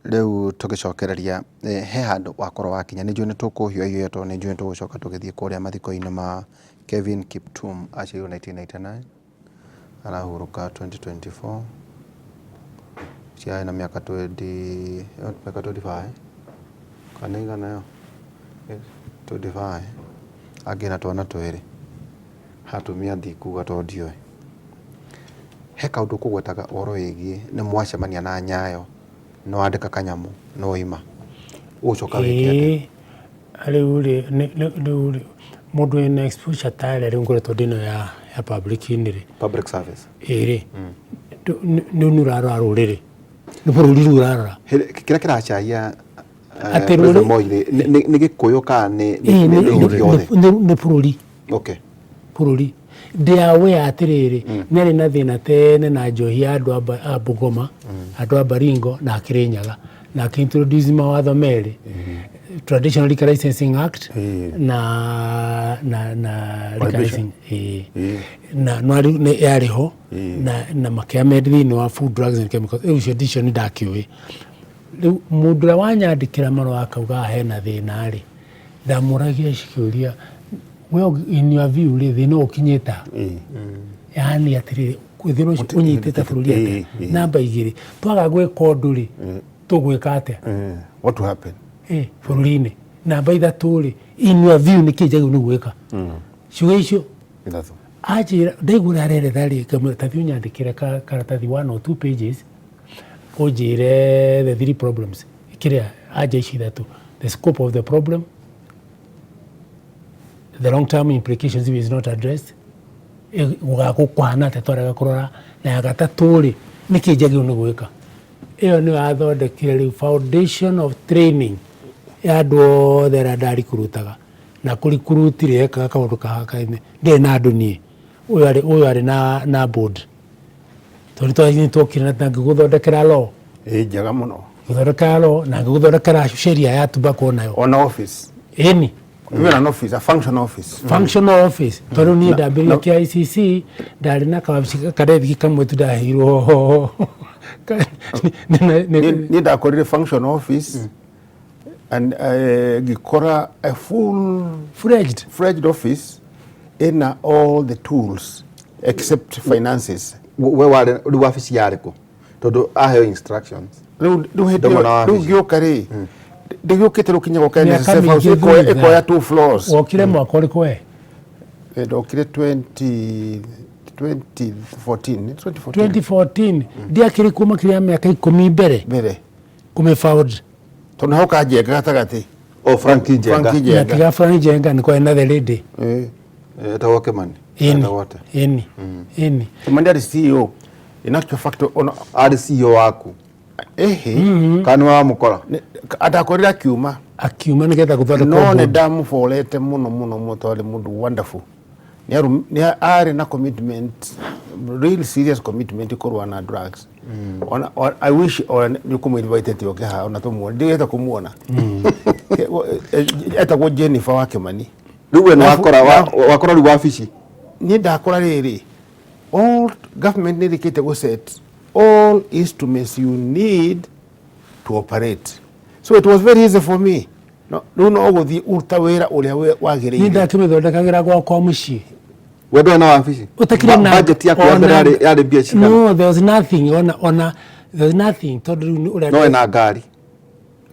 Rĩu tũgĩcokereria he handũ wakorwo wakinya, nĩ njũĩ nĩ tũkũhiũhahiũhia tondũ nĩ njũĩ nĩ tũgũcoka tũgĩthiĩ kũrĩa mathiko-inĩ ma Kevin Kiptum, aciarirwo 1999, arahurũka 2024, ũcio arĩ na mĩaka 20, mĩaka 25, kana nĩ ĩigana ĩyo? 25, angĩ na twana twĩrĩ, atumia ndikuga tondũ ndiũĩ. He kaũndũ ũkũgwetaga ũhoro wĩgiĩ nĩ mwacemania na Nyayo, nĩ wandĩka kanyamũ, nĩ waima. Ũgũcoka wĩke atĩa? Ĩĩ, rĩu rĩ, rĩu rĩ, mũndũ wĩna exposure ta ĩrĩa rĩu ngoretwo ndĩnayo ya public-inĩ rĩ, Public service. Ĩĩ rĩ, rĩu nĩ ũrarora rũrĩrĩ, nĩ bũrũri rĩu ũrarora. Kĩrĩa kĩracaia Atĩ President rũrĩ- Moi rĩ, nĩ Gĩkũyũ kana nĩ Ĩĩ, nĩ rũrĩrĩ rĩothe? nĩ bũrũri. Okay. Bũrũri ndĩ aware atĩrĩrĩ, nĩ arĩ na thĩna tene na njohi ya andũ a Bungoma, andũ a Baringo na a Kĩrĩnyaga, na akĩ introduce mawatho merĩ, Traditional Liquor Licensing Act na Liquor Prohibition. Licensing, ĩĩ, na no arĩ nĩ yarĩ ho na makĩamend thĩinĩ wa Food, Drugs and Chemicals. Rĩu icio ndicio nĩ ndakĩũĩ. Rĩu mũndũ ũrĩa wanyandĩkĩra marũa akauga hena thĩna rĩ, ndamũragia ciũria, we in your view rĩ, thĩna ũyũ ũkinyĩte ha? Yaani atĩrĩrĩ, thĩna ũcio ũnyitĩte bũrũri atĩa? Namba igĩrĩ, twaga gwĩka ũndũ rĩ, tũgwĩka atĩa? What will happen? Bũrũri-inĩ. Namba ithatũ rĩ, in your view nĩkĩ njagĩrĩirwo nĩ gwĩka? Ciũria icio Ithatũ. Anjĩra ndaigua ũrĩa areretha rĩ, ngamwĩra ta thiĩ ũnyandĩkĩre karatathi one or two pages, ũnjĩre the three problems, kĩrĩa anja ici ithatũ, the scope of the problem, the long term implications if it's not addressed, gũgakũhana atĩa twarega kũrora, na ya gatatũ rĩ, nĩkĩ njagĩrĩirwo nĩ gwĩka. Ĩyo nĩyo yathondekire rĩu foundation of training ya andũ othe arĩa ndaricruitaga, na kũricruit rĩ, ekaga kaũndũ kahakaine, ndiarĩ na andũ niĩ, ũyũ arĩ na board, tondũ nĩ twokire na ngĩgũthondekera law. Ĩ, njega mũno. Gũthondekera law na ngĩgũthondekera sheria ya tobacco nayo. Ona office. Ĩni. Even an office, a functional office. Functional office, tondũ niĩ ndambĩrĩria KICC ndarĩ na kawabici kadethi kamwe tu ndaheirwo. Niĩ ndakorire functional office and ngĩkora a full fledged fledged office ina all the tools except finances. We warĩ rĩu wabici yarĩ kũ? Tondũ aheo instructions. Rĩu hĩndĩ Ndauga na ĩyo rĩu wabici. ngĩũka rĩ, ndĩgĩũkĩte rĩu kinya gũka Mĩaka NSSF house mĩingĩ thutha. ĩkoya two floors. Wokire mwaka ũrĩkũ we? Ndokire 20 2014, 2014. 2014, ndiakĩrĩ kuo makĩria ya mĩaka 10 mbere mbere kũmĩ found. Tondũ hau kanjenga gatagatĩ. O Frank Njenga. Frank na Njenga. Tiga Frank Njenga, nĩ kwarĩ na the lady. Etagwo Kimani. Ĩni. Etagwo atĩa? Ĩni. Kimani arĩ CEO in actual fact ona. Arĩ CEO waku? Ĩhĩ. Kana nĩ wamũkora? Ndakorire akiuma. Akiuma nĩgetha gũthondekwo No nĩ board. Ndamũborete mũno mũno mũno tondũ arĩ mũndũ wonderful. Nĩ arĩ na commitment, real serious commitment kũrũa na drugs. Ona I wish ona nĩ ũkũmũ invite oke haha ona tũmuone, ndigĩte kũmuona. Etagwo Jennifer wa Kimani. Rĩu we nĩ wakora wakora rĩu wabici? Niĩ ndakora rĩrĩ, all government nĩ ĩrĩkĩte gũ set all instruments you need to operate, so it was very easy for me. No rĩu no gũthiĩ ũruta wĩra ũrĩa Niĩ wagĩrĩire. Ndakĩmĩthondekagĩra gwakwa mũciĩ. We ndwarĩ na wabici? Ũtakĩrĩ na Budget yaku ya mbere yarĩ mbia cigana? No, there was nothing, ona there was nothing, tondũ rĩu nĩ ũrĩa No wĩna ngari?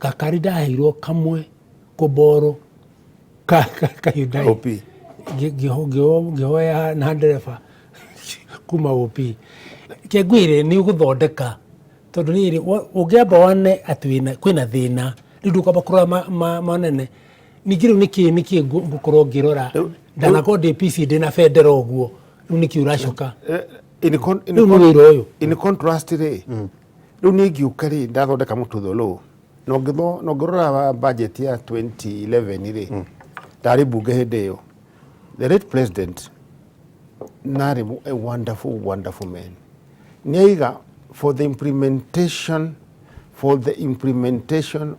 Gakari ndaheirwo kamwe kũborwo ka Hyundai. OP. Ngĩhoya na ndereba kuma OP. Kĩngwĩre nĩ ũgũthondeka, tondũ rĩrĩ, ũngĩamba wone atĩ kwĩna thĩna, rĩu ndũkwamba kũrora manene. Ningĩ rĩu nĩkĩ ngũkorwo ngĩrora ndanakorwo ndĩ PC ndĩna bendera ũguo, rĩu nĩkĩ ũracoka? In Rĩu nĩ wĩra ũyũ. In contrast rĩ, rĩu niĩ ngiũka rĩ, ndathondeka mũtutho law na ũngĩrora budget ya 2011 rĩ, ndarĩ mbunge hĩndĩ ĩyo. The late president narĩ a wonderful, wonderful man, nĩ aiga for the implementation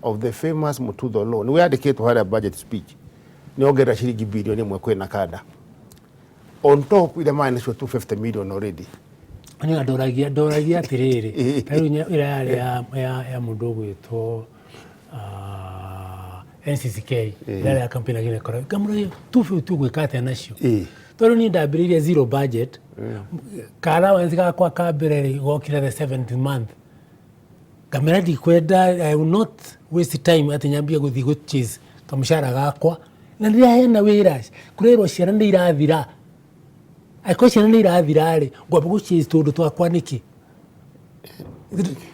of the famous Mututho law, nĩ yandĩkĩtwo harĩa budget speech, nĩ ongerera ciringi bilioni 1 kwĩ na kanda on top iria marĩ nacio 250 million already. Niĩ ndoragia ndoragia atĩrĩrĩ, ta rĩu ĩrĩa yarĩ ya mũndũ ũgwĩtwo NCCK, ĩrĩa ya campaign against corruption, ngamũragia 250 ũgwĩka atĩa nacio? Tondũ niĩ ndambĩrĩirie zero budget, ka allowance gakwa ka mbere rĩ gokire the seventh month. Ngamĩra ndikwenda, I will not waste time atĩ nyambie gũthiĩ gũ chase kamũcara gakwa na rĩrĩa hena wĩra kũrerwo ciana nĩ irathira. Angĩkorwo ciana nĩ irathira rĩ, ngwamba gũ chase tũũndũ twakwa nĩkĩ?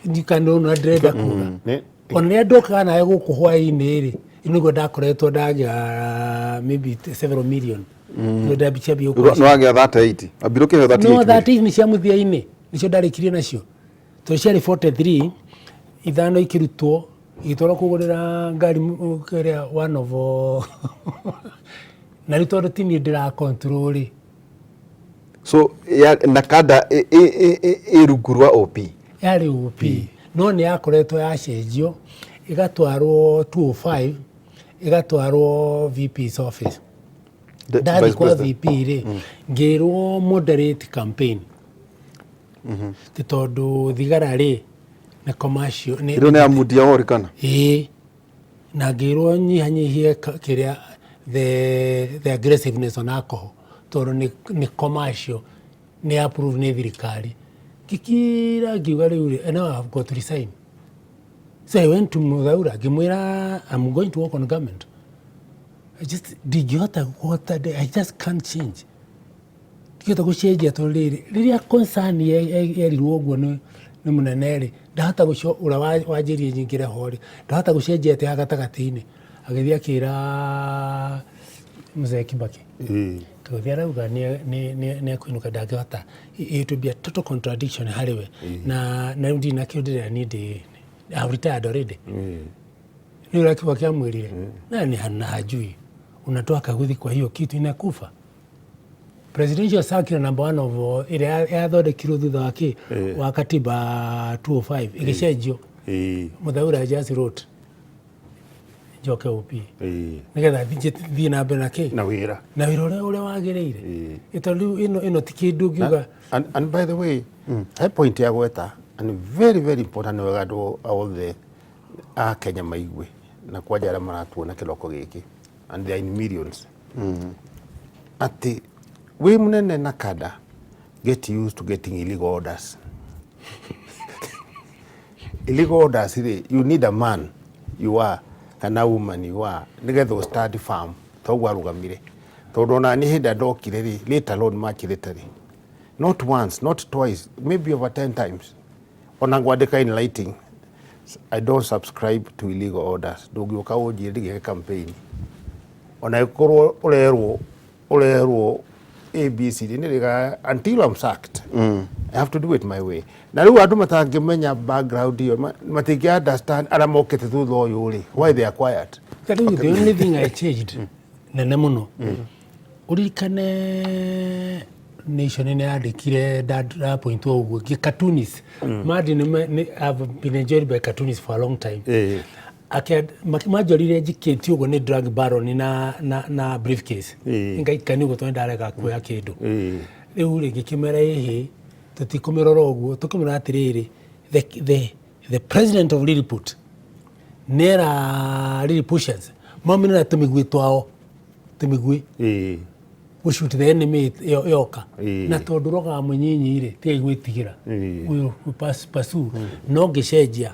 Ndikana ũna ndĩrenda kuga. Ona rĩrĩa ndokaga nawe gũkũ hwaĩ-inĩ rĩ, nĩguo ndakoretwo ndagĩa maybe several million. Nĩguo ndambirie gũkũ. Nĩ wagĩa 38, wambire ũkĩheo 38 No 38 nĩ cia mũthia-inĩ, nĩcio ndarĩkirie nacio. Tondũ ciarĩ 43, ithano ikĩrutwo igĩtwarwo kũgũrĩra ngari kĩrĩa one of na rĩu tondũ ti niĩ ndĩra control rĩ. So ya, NACADA ĩ rungu rwa OP? Yarĩ OP, no nĩ yakoretwo yacenjio ĩgatwarwo 205, ĩgatwarwo VP's office. Ndathiĩ kwa VP rĩ, ngĩrwo moderate campaign. Ti tondũ thigara rĩ nĩ commercial. Ĩno nĩ ya Mundia Wori kana? Ĩĩ, na ngĩrwo nyihanyihie kĩrĩa the aggressiveness on alcohol tondũ nĩ commercial, nĩ approve nĩ thirikari. Ngĩkira ngiuga rĩu rĩ, now I have got to resign. So I went to Muthaura ngĩmwĩra I'm going to work on government. I just ndingĩhota kũhota, I just can't change. Ndingĩhota gũcenjia tondũ rĩrĩ, rĩrĩa concern yerirwo ũguo nĩ mũnene rĩ, ndahota ũrĩa wanjĩrire nyingĩre ho rĩ, ndahota gũcenjia atĩa haha gatagatĩ-inĩ. Agĩthiĩ akĩra Mzee Kibaki. Tondũ arauga nĩ ekũinũka ndangĩhota. It will be a total contradiction harĩ we. Na rĩu ndirĩ na kĩndũ ndĩrera niĩ ndĩ, I have retired already. Nĩ ũrĩa Kibaki amwĩrire. Na na hajui. Unatoa kaguthi kwa hiyo kitu inakufa. Presidential circular number one of ĩrĩa yathondekirwo thutha wa kĩ wa katiba 205 ĩgĩcenjio. Muthaura just wrote njoke OP nĩgetha thiĩ na mbere na kĩ na wĩra na wĩra ũrĩa wagĩrĩire. Tondũ rĩu ĩno ti kĩndũ ngiuga. And by the way, he point ya gweta and very very important, nĩ wega andũ othe a Kenya maigue na kwanja arĩa maratuona kĩroko gĩkĩ, and they are in millions, atĩ wĩ mũnene NACADA, get used to getting illegal orders. Illegal orders rĩ, you need a man you are kana woman you are nĩgetha ũ stand firm toguo arũgamire, tondũ ona niĩ hĩndĩ ĩrĩa ndokire rĩ, later on, much later rĩ, not once, not twice, maybe over 10 times, ona ngwandĩka in writing, I don't subscribe to illegal orders. Ndũngĩũka ũnjĩre ndigĩke campaign ona ĩkorwo ũrerwo ABCD nĩ rĩga until I'm sacked. I have to do it my way. Na rĩu andũ matangĩmenya background ĩyo matingĩ understand arĩa mokĩte thutha ũyũ rĩ, why they are quiet. Rĩu the only thing I changed nene mũno, ũririkane Nation nĩ yandĩkire ndapointwo ũguo ngĩ cartoonist Madi nĩ I've been enjoyed by cartoonists for a long time. Manjorire njikĩtio ũguo nĩ drug baron na briefcase, ngaikania ũguo tondũ ndarega kuoya kĩndũ. Rĩu rĩ, ngĩkĩmera ĩhĩ tũtikũmĩrora ũguo, tũkĩmĩrora atĩrĩrĩ, the president of Lilliput nĩera Lilliputians maumĩre na tũmĩguĩ twao, tũmĩguĩ gũshoot the enemy yoka. Na tondũ rogaga mũnyinyi rĩ, tigai gwĩtigĩra. We will pursue. No ngĩcenjia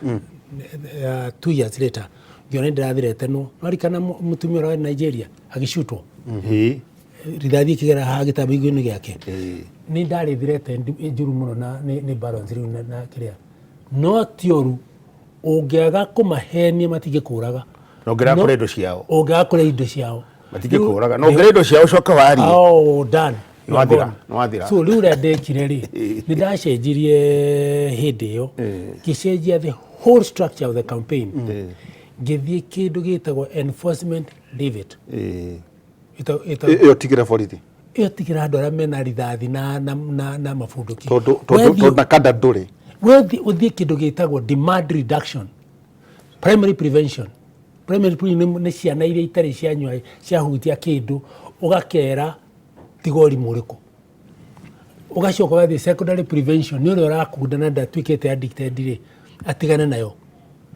2 years later, ngĩona nĩndĩrathiretenwo. Warikana mũtumia ũrĩa warĩ Nigeria agĩcutwo rithathi ĩkĩgera haha gĩtambĩ-inĩ gĩake? Nĩ ndarĩ threatened njũru mũno na nĩ barons rĩu na kĩrĩa, no ti ũru ũngĩaga kũmahenia matingĩkũraga. Na ũngĩrega kũrĩa indo ciao. Ũngĩaga kũrĩa indo ciao. Matingĩkũraga, na ũngĩrĩa indo ciao ũcoke warie. Oh, done. Nĩwathira, nĩwathira. So rĩu ũrĩa ndekire rĩ, nĩ ndacenjirie hĩndĩ ĩyo, ngĩcenjia the whole structure of the campaign, ngĩthiĩ kĩndũ gĩtagwo enforcement, leave it. Ĩyo tigĩra borithi. Ĩyo tigĩra andũ arĩa mena rithathi na mabunduki. Tondũ NACADA ndũrĩ. Wethi ũthiĩ kĩndũ gĩtagwo demand reduction, primary prevention. Primary prevention nĩ ciana iria itarĩ cianyua ciahutia kĩndũ, ũgakera tiga ũrimũ ũrĩkũ. Ũgacoka ũgathiĩ secondary prevention, nĩ ũrĩa ũrakunda na ndatuĩkĩte addicted rĩ, atigane nayo.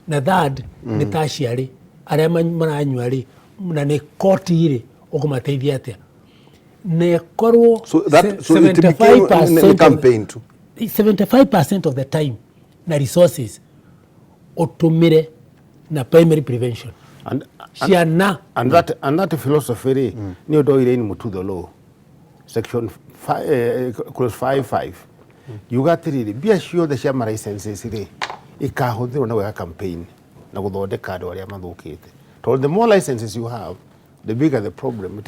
Na third nĩ tertiary, arĩa maranyua rĩ, na nĩ koti rĩ, ũkũmateithia atĩa? Na ĩkorwo So that, so it became nĩ campaign tu. 75% of the time na resources ũtũmĩre na primary prevention. Ciana. And that philosophy rĩ, nĩ ũndũ oire in Mututho law section clause 55 yuga atĩrĩrĩ, mbia ciothe cia ma licenses rĩ, ikahũthĩrwo na gwĩka campaign na gũthondeka andũ arĩa mathũkĩte, tondũ the more licenses you have, the bigger the problem.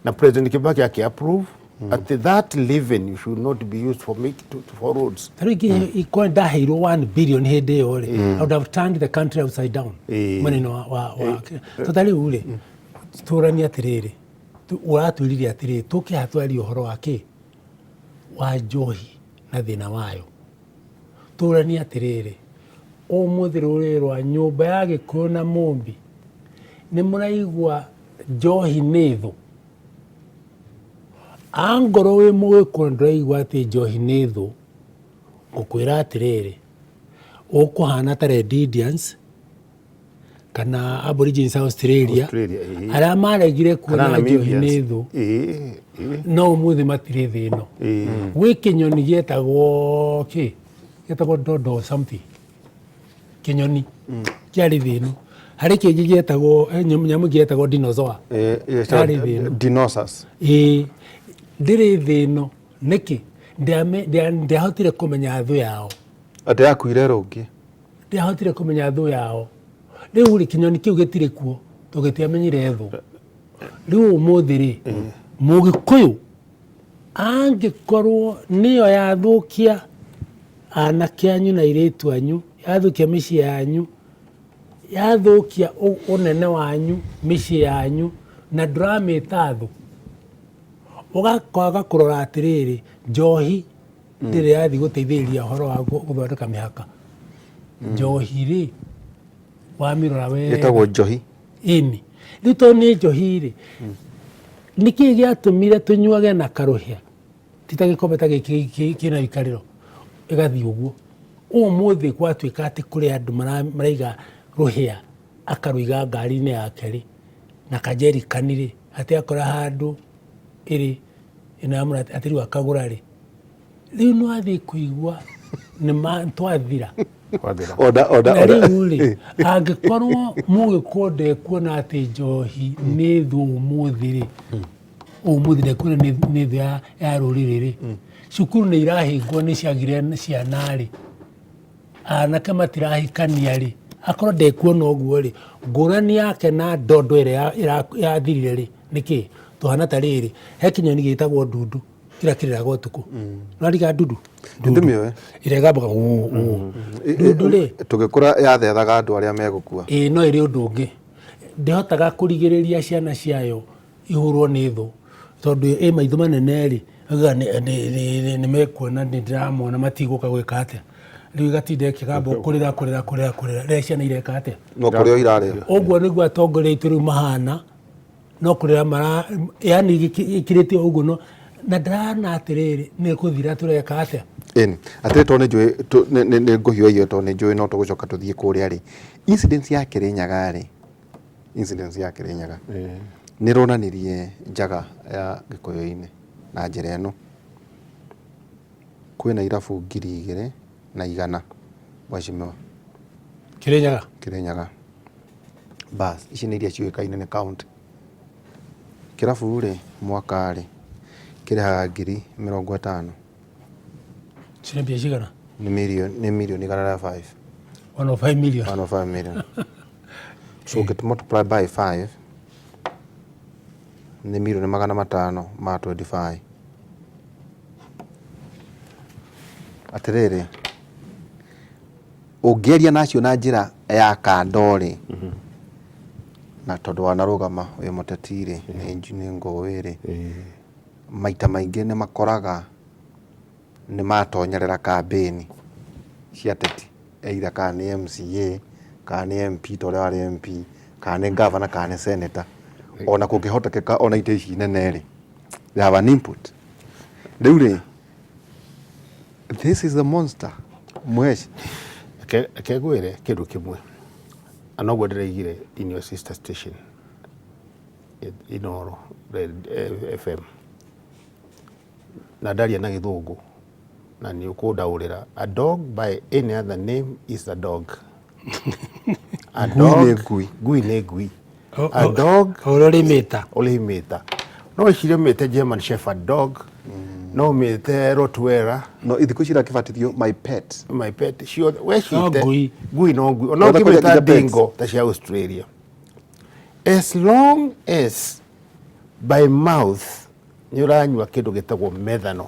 Na President Kibaki aki approve at that revenue should not be used for make for roads. Ta rĩu ingĩ ikorwo ndaheirwo 1 billion hĩndĩ ĩyo rĩ, I would have turned the country upside down. Mwena-inĩ wa to ta rĩu rĩ, tũranie atĩrĩrĩ, ũratwĩrire atĩrĩrĩ, tũke haha twarie ũhoro wa kĩ wa njohi na thĩna wayo. Tũranie atĩrĩrĩ, ũmũthĩ rũrĩrĩ rwa nyũmba ya Gĩkũyũ na Mũmbi nĩ mũraigua njohi nĩ thũ. Angorwo wĩ Mũgĩkũyũ ndũraigua atĩ njohi nĩ thũ, ngũkwĩra atĩrĩrĩ, ũkũhana ta Red Indians kana Aborigines a Australia, Australia, ĩĩ. arĩa maregire kuona Kana njohi Namibians. nĩ thũ, ĩĩ no ũmũthĩ matirĩ thĩ ĩno. Gwĩ kĩnyoni gĩetagwo kĩ, gĩetagwo dodo or something, kĩnyoni kĩarĩ thĩ ĩno. Harĩ kĩngĩ gĩetagwo nyamũ ĩngĩ yetagwo dinosaur. Yarĩ thĩ ĩno. Dinosaurs. Ĩĩ, ndĩrĩ thĩ ĩno. Nĩkĩ? Ndiahotire kũmenya thũ yao. Atĩ yakuire rũngĩ. Ndiahotire kũmenya thũ yao. Rĩu rĩ, kĩnyoni kĩu gĩtirĩ kuo tondũ gĩtiamenyire thũ. Rĩu ũmũthĩ rĩ, Mũgĩkũyũ angĩkorwo nĩyo yathũkia anake anyu na airĩtu anyu, yathũkia mĩciĩ yanyu, yathũkia ũnene wanyu, mĩciĩ yanyu, na ndũramĩta thũ, ũgakwaga kũrora atĩrĩrĩ, njohi ndĩrĩ yathiĩ gũteithĩrĩria ũhoro wa gũthondeka mĩhaka. Njohi rĩ, wamĩrora wega, Ĩtagwo njohi. Ĩni rĩu tondũ nĩ njohi rĩ, nĩkĩ gĩatũmire tũnyuage na karũhĩa, ti ta gĩkombe ta gĩkĩ kĩna ikarĩro ĩgathiĩ ũguo? Ũmũthĩ gwatuĩka atĩ kũrĩ andũ maraiga rũhĩa, akarũiga ngari-inĩ yake rĩ, na kajerikani rĩ, atĩ akora handũ ĩrĩ ĩnamũra atĩ rĩu akagũra rĩ, rĩu no athiĩ kũigua nĩ twathira. Wathira. Oda, oda, Na oda. Rĩu rĩ, angĩkorwo Mũgĩkũyũ ndekuona atĩ njohi nĩ thũ ũmũthĩ rĩ, ũmũthĩ ndekuona nĩ thũ ya rũrĩrĩ rĩ, cukuru nĩ irahingwo nĩ ciagire ciana rĩ, anake matirahikania rĩ, akorwo ndekuona ũguo rĩ, ngũrani yake na ndondo ĩrĩa yathirire rĩ, nĩkĩ? Tũhana ta rĩrĩ, he kĩnyoni gĩtagwo ndundu kĩrĩa kĩrĩraga ũtukũ. Nĩwariga ndundu? Ndundu Ndĩmĩũĩ. Ĩrĩa ĩgambaga ũũ ũũ. Ndundu rĩ, Tũgĩkũra yathethaga andũ arĩa megũkua. Ĩĩ, no ĩrĩ ũndũ ũngĩ, ndĩhotaga kũrigĩrĩria ciana ciayo ihũrwo nĩ thũ, tondũ ĩ maitho manene rĩ, augaga nĩ mekuona nĩ ndĩramona, matigũka gwĩka atĩa. Rĩu ĩgatinda ĩkĩgamba kũrĩra kũrĩra kũrĩra kũrĩra rĩrĩa ciana ireka atĩa? No kũrĩa irarĩa. Ũguo nĩguo atongoria aitũ rĩu mahana, no kũrĩra mara, yani ĩkirĩte ũguo, no na ndĩrana atĩrĩrĩ, nĩ kũthira tũreka atĩa? Ĩni atĩrĩ, tondũ nĩ njũĩ nĩ ngũhiũhia, tondũ nĩ njũĩ no tũgũcoka tũthiĩ kũrĩa rĩ, incidence ya Kĩrĩnyaga rĩ, incidence ya Kĩrĩnyaga nĩ ĩronanirie njaga ya Gĩkũyũ-inĩ na njĩra ĩno: kwĩna irabu 2100, mheshimiwa. Kĩrĩnyaga. Kĩrĩnyaga. Bas ici nĩ iria ciũĩkaine nĩ county. Kĩrabu rĩ, mwaka rĩ, kĩrĩhaga 50,000. Ciĩ mbia cigana? Nĩ mirioni 105. 105 million. 105 million. So ũngĩ multiply by 5 nĩ mirioni 525. Atĩrĩrĩ, ũngĩaria nacio na njĩra ya kando rĩ, na tondũ wanarũgama wĩ mũteti rĩ, nĩ ngũĩ rĩ, maita maingĩ nĩ makoraga nĩ matonyerera kambĩni cia ateti, either kana nĩ MCA kana nĩ MP, ta ũrĩa warĩ MP, kana nĩ governor kana nĩ senator, ona kũngĩhotekeka ona itĩ ici nene rĩ, they have an input. Rĩu rĩ, This is a monster. Mhesh. Reke ngwĩre kĩndũ kĩmwe na noguo ndĩraigire in your sister station Inooro Red FM na ndaria na gĩthũngũ na nĩ ũkũndaũrĩra, a dog by any other name is a dog. A Ngui nĩ dog- ngui. Ngui nĩ ngui. A dog Ũrĩa ũrĩmĩta. Ũrĩmĩta no ĩcire mĩte German Shepherd dog, no mĩte Rottweiler. No ithikũ ici irakĩbatithio my pet. My pet ciothe wecite. No ngui. Ngui no ngui, ona Wothe kũrĩa ũngĩmĩta nginya pets. dingo ta cia Australia, as long as by mouth nĩ ũranyua kĩndũ gĩtagwo methanol,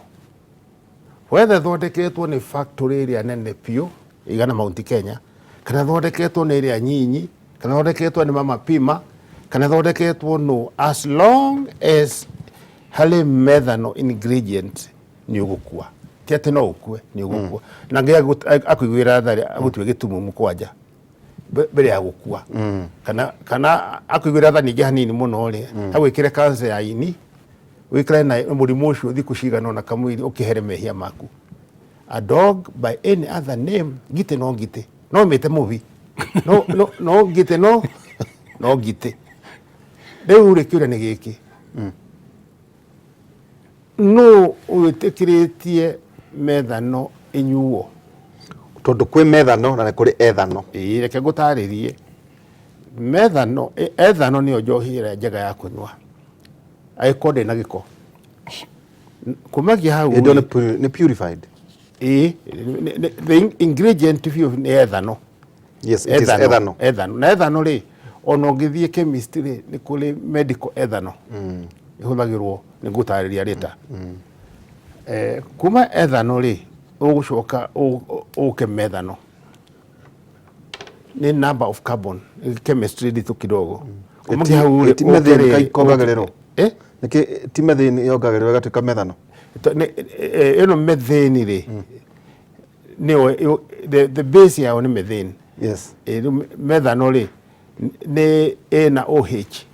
whether ĩthondeketwo nĩ factory ĩrĩa nene biũ ĩigana Mount Kenya, kana ĩthondeketwo nĩ ĩrĩa nyinyi, kana ĩthondeketwo nĩ Mama Pima, kana ĩthondeketwo no, as long as harĩ methanol ingredient, nĩ ũgũkua. Ti atĩ no ũkue, nĩ ũgũkua. Na Ngai akũiguĩra tha rĩ, agũtue gĩtumumu kwanja mbere ya gũkua, kana akũiguĩra tha ningĩ hanini mũno rĩ, agwĩkĩre cancer ya ini, wĩkare na mũrimũ ũcio thikũ cigana ũna kamũira ũkĩhere mehia maku. A dog by any other name, ngitĩ no ngitĩ, no mĩte mũbi, no ngitĩ no ngitĩ. Rĩu rĩ, kĩũria nĩ gĩkĩ: nũ wĩtĩkĩrĩtie methanol ĩnyuo? Tondũ kwĩ methanol na nĩ kũrĩ ethanol. Ĩĩ, reke ngũtarĩrie. Methanol, ethanol nĩyo njohi ĩrĩa njega ya kũnyua angĩkorwo ndĩna gĩko kumagia hau. Ĩndĩ ĩyo rĩ, nĩ purified. Ĩĩ, the ingredient biũ nĩ ethanol. Yes, it is ethanol. Ethanol. Na ethanol rĩ, ona ũngĩthiĩ chemist rĩ, nĩ kũrĩ medical ethanol ĩhũthagĩrwo, nĩ ngũtarĩria rĩta. Kuma ethanol rĩ, ũgũcoka ũke methanol, nĩ number of carbon, chemistry nditũ kidogo. Kumagia hau rĩ, Ti methane ũke rĩ, kaikongagĩrĩrwo? Eh? Nĩkĩ ti methane yongagĩrĩrwo ĩgatuĩka methanol? Ĩno methane rĩ, nĩyo the base yao nĩ methane. Rĩu methanol rĩ, nĩ ĩna OH.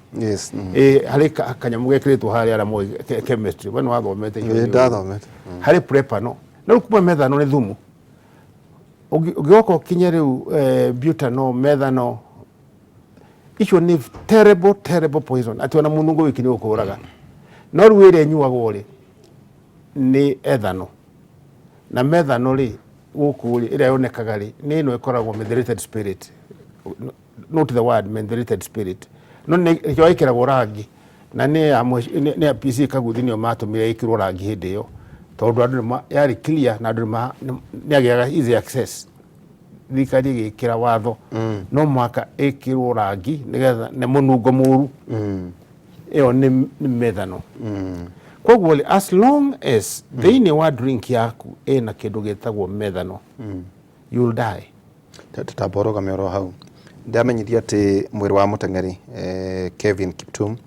Harĩ kanyamũ gekĩrĩtwo harĩa arĩa moĩ chemistry, we nĩ wathomete icio. Ĩĩ, ndathomete. Harĩ propanol, na rĩu kuma methanol nĩ thumu. Ũngĩgoka ũkinye rĩu butanol, methanol, icio nĩ terrible, terrible poison, atĩ ona mũnungo wiki nĩ ũkũraga. No rĩu ĩrĩa ĩnyuagwo rĩ, nĩ ethanol. Na methanol rĩ, gũkũ rĩ, ĩrĩa yonekaga rĩ, nĩ ĩno ĩkoragwo methylated spirit. Note the word methylated spirit. No nĩ ĩkĩo ĩkĩragwo rangi, na nĩ ya PC Kaguthi nĩo matũmire ĩkĩrwo rangi hĩndĩ ĩyo, tondũ andũ nĩma yarĩ clear na andũ nĩma nĩagĩaga easy access. Thirikari ĩgĩkĩra watho no mũhaka ĩkĩrwo rangi nĩgetha nĩ mũnungo mũru. Ĩyo nĩ methanol. Koguo rĩ, as long as thĩinĩ wa drink yaku ĩna kĩndũ gĩtagwo methanol, you will die. Tũtamba ũrũgame oro hau, ndamenyithio atĩ mwĩrĩ wa mũteng'eri Kevin Kiptum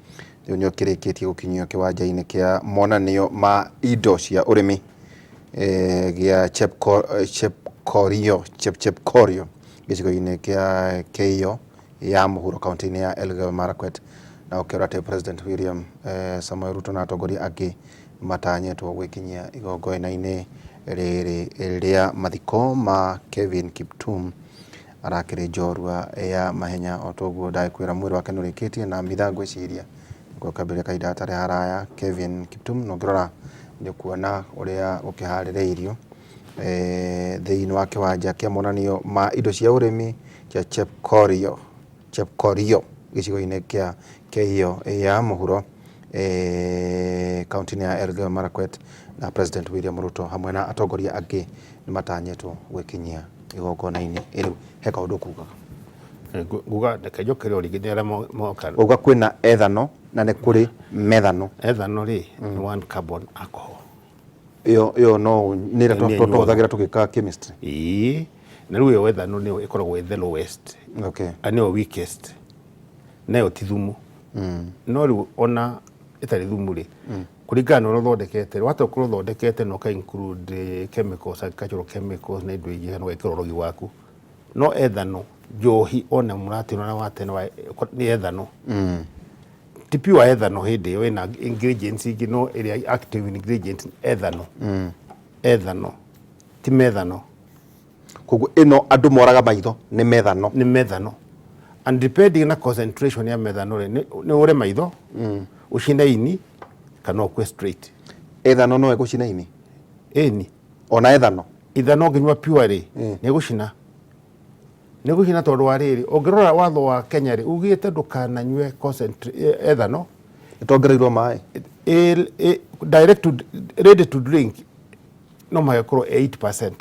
rĩu nĩ ũkĩrĩkĩtie gũkinyio kĩwanja-inĩ kĩa monanio ma indo cia ũrĩmi gĩa Chepkorio Chepkorio gĩcigo-inĩ kĩa Keiyo ya mũhuro kaunti-inĩ ya Elgeyo Marakwet, na ũkĩrwo atĩ President William Samoei Ruto na atongoria angĩ matanyĩtwo gwĩkinyia igongona-inĩ rĩrĩ rĩa mathiko ma Kevin Kiptum. Arakĩrĩ njorua ya mahenya o toguo ndagĩkwĩra, mwĩrĩ wake nĩ ũrĩkĩtie na mitha ngwĩciria gũkambĩrĩria kahinda gatarĩ haraya. Kevin Kiptum, na ũngĩrora nĩ ũkuona ũrĩa gũkĩharĩrĩirio thĩinĩ wa kĩwanja kĩa monanio ma indo cia ũrĩmi kĩa Chepkorio gĩcigo-inĩ kĩa Keiyo ya mũhuro kaunti-inĩ ya Elgeyo Marakwet, na President William Ruto hamwe na atongoria angĩ nĩ matanyĩtwo gwĩkinyia igongona-inĩ rĩu. He kaũndũ kugaga? Nguga reke njokere o rĩngĩ nĩ arĩa moka. Uga kwĩna ethanol na nĩ kũrĩ methanol. Ethanol rĩ, nĩ one carbon alcohol. Ĩyo no nĩ ĩrĩa Nĩ ĩnyuagwo. Tũhũthagĩra tũgĩka chemistry. Ĩĩ, na rĩu ĩyo ethanol nĩyo ĩkoragwo ĩ the lowest na nĩyo weakest, nayo ti thumu. No rĩu ona ĩtarĩ thumu rĩ, kũringana na ũrĩa ũthondekete rĩ, wahota gũkorwo ũthondekete na ũka include chemicals, agricultural chemicals na indo ingĩ, kana ũgekĩra ũrogi waku. No ethanol njohi ona mũratĩ ũrĩa wa tene nĩ ethanol. Ti pure ethanol, hĩndĩ ĩyo ĩna ingredients ingĩ, no ĩrĩa active ingredient ethanol. Ethanol. Ti methanol. Koguo ĩno andũ moraga maitho nĩ methanol. Nĩ methanol, and depending na concentration ya methanol rĩ, nĩ ũre maitho, ũcine ini, kana ũkue straight. Ethanol no ĩgũcina ini? Ĩni. Ona ethanol? Ethanol ũngĩnyua pure rĩ, nĩ ĩgũcina, nĩ ĩgũcina, tondũ wa rĩrĩ, ũngĩrora watho wa Kenya rĩ, ugĩte ndũkananyue ethanol ĩtongereirwo maĩ. Direct to ready to drink no mũhaka ĩkorwo 8%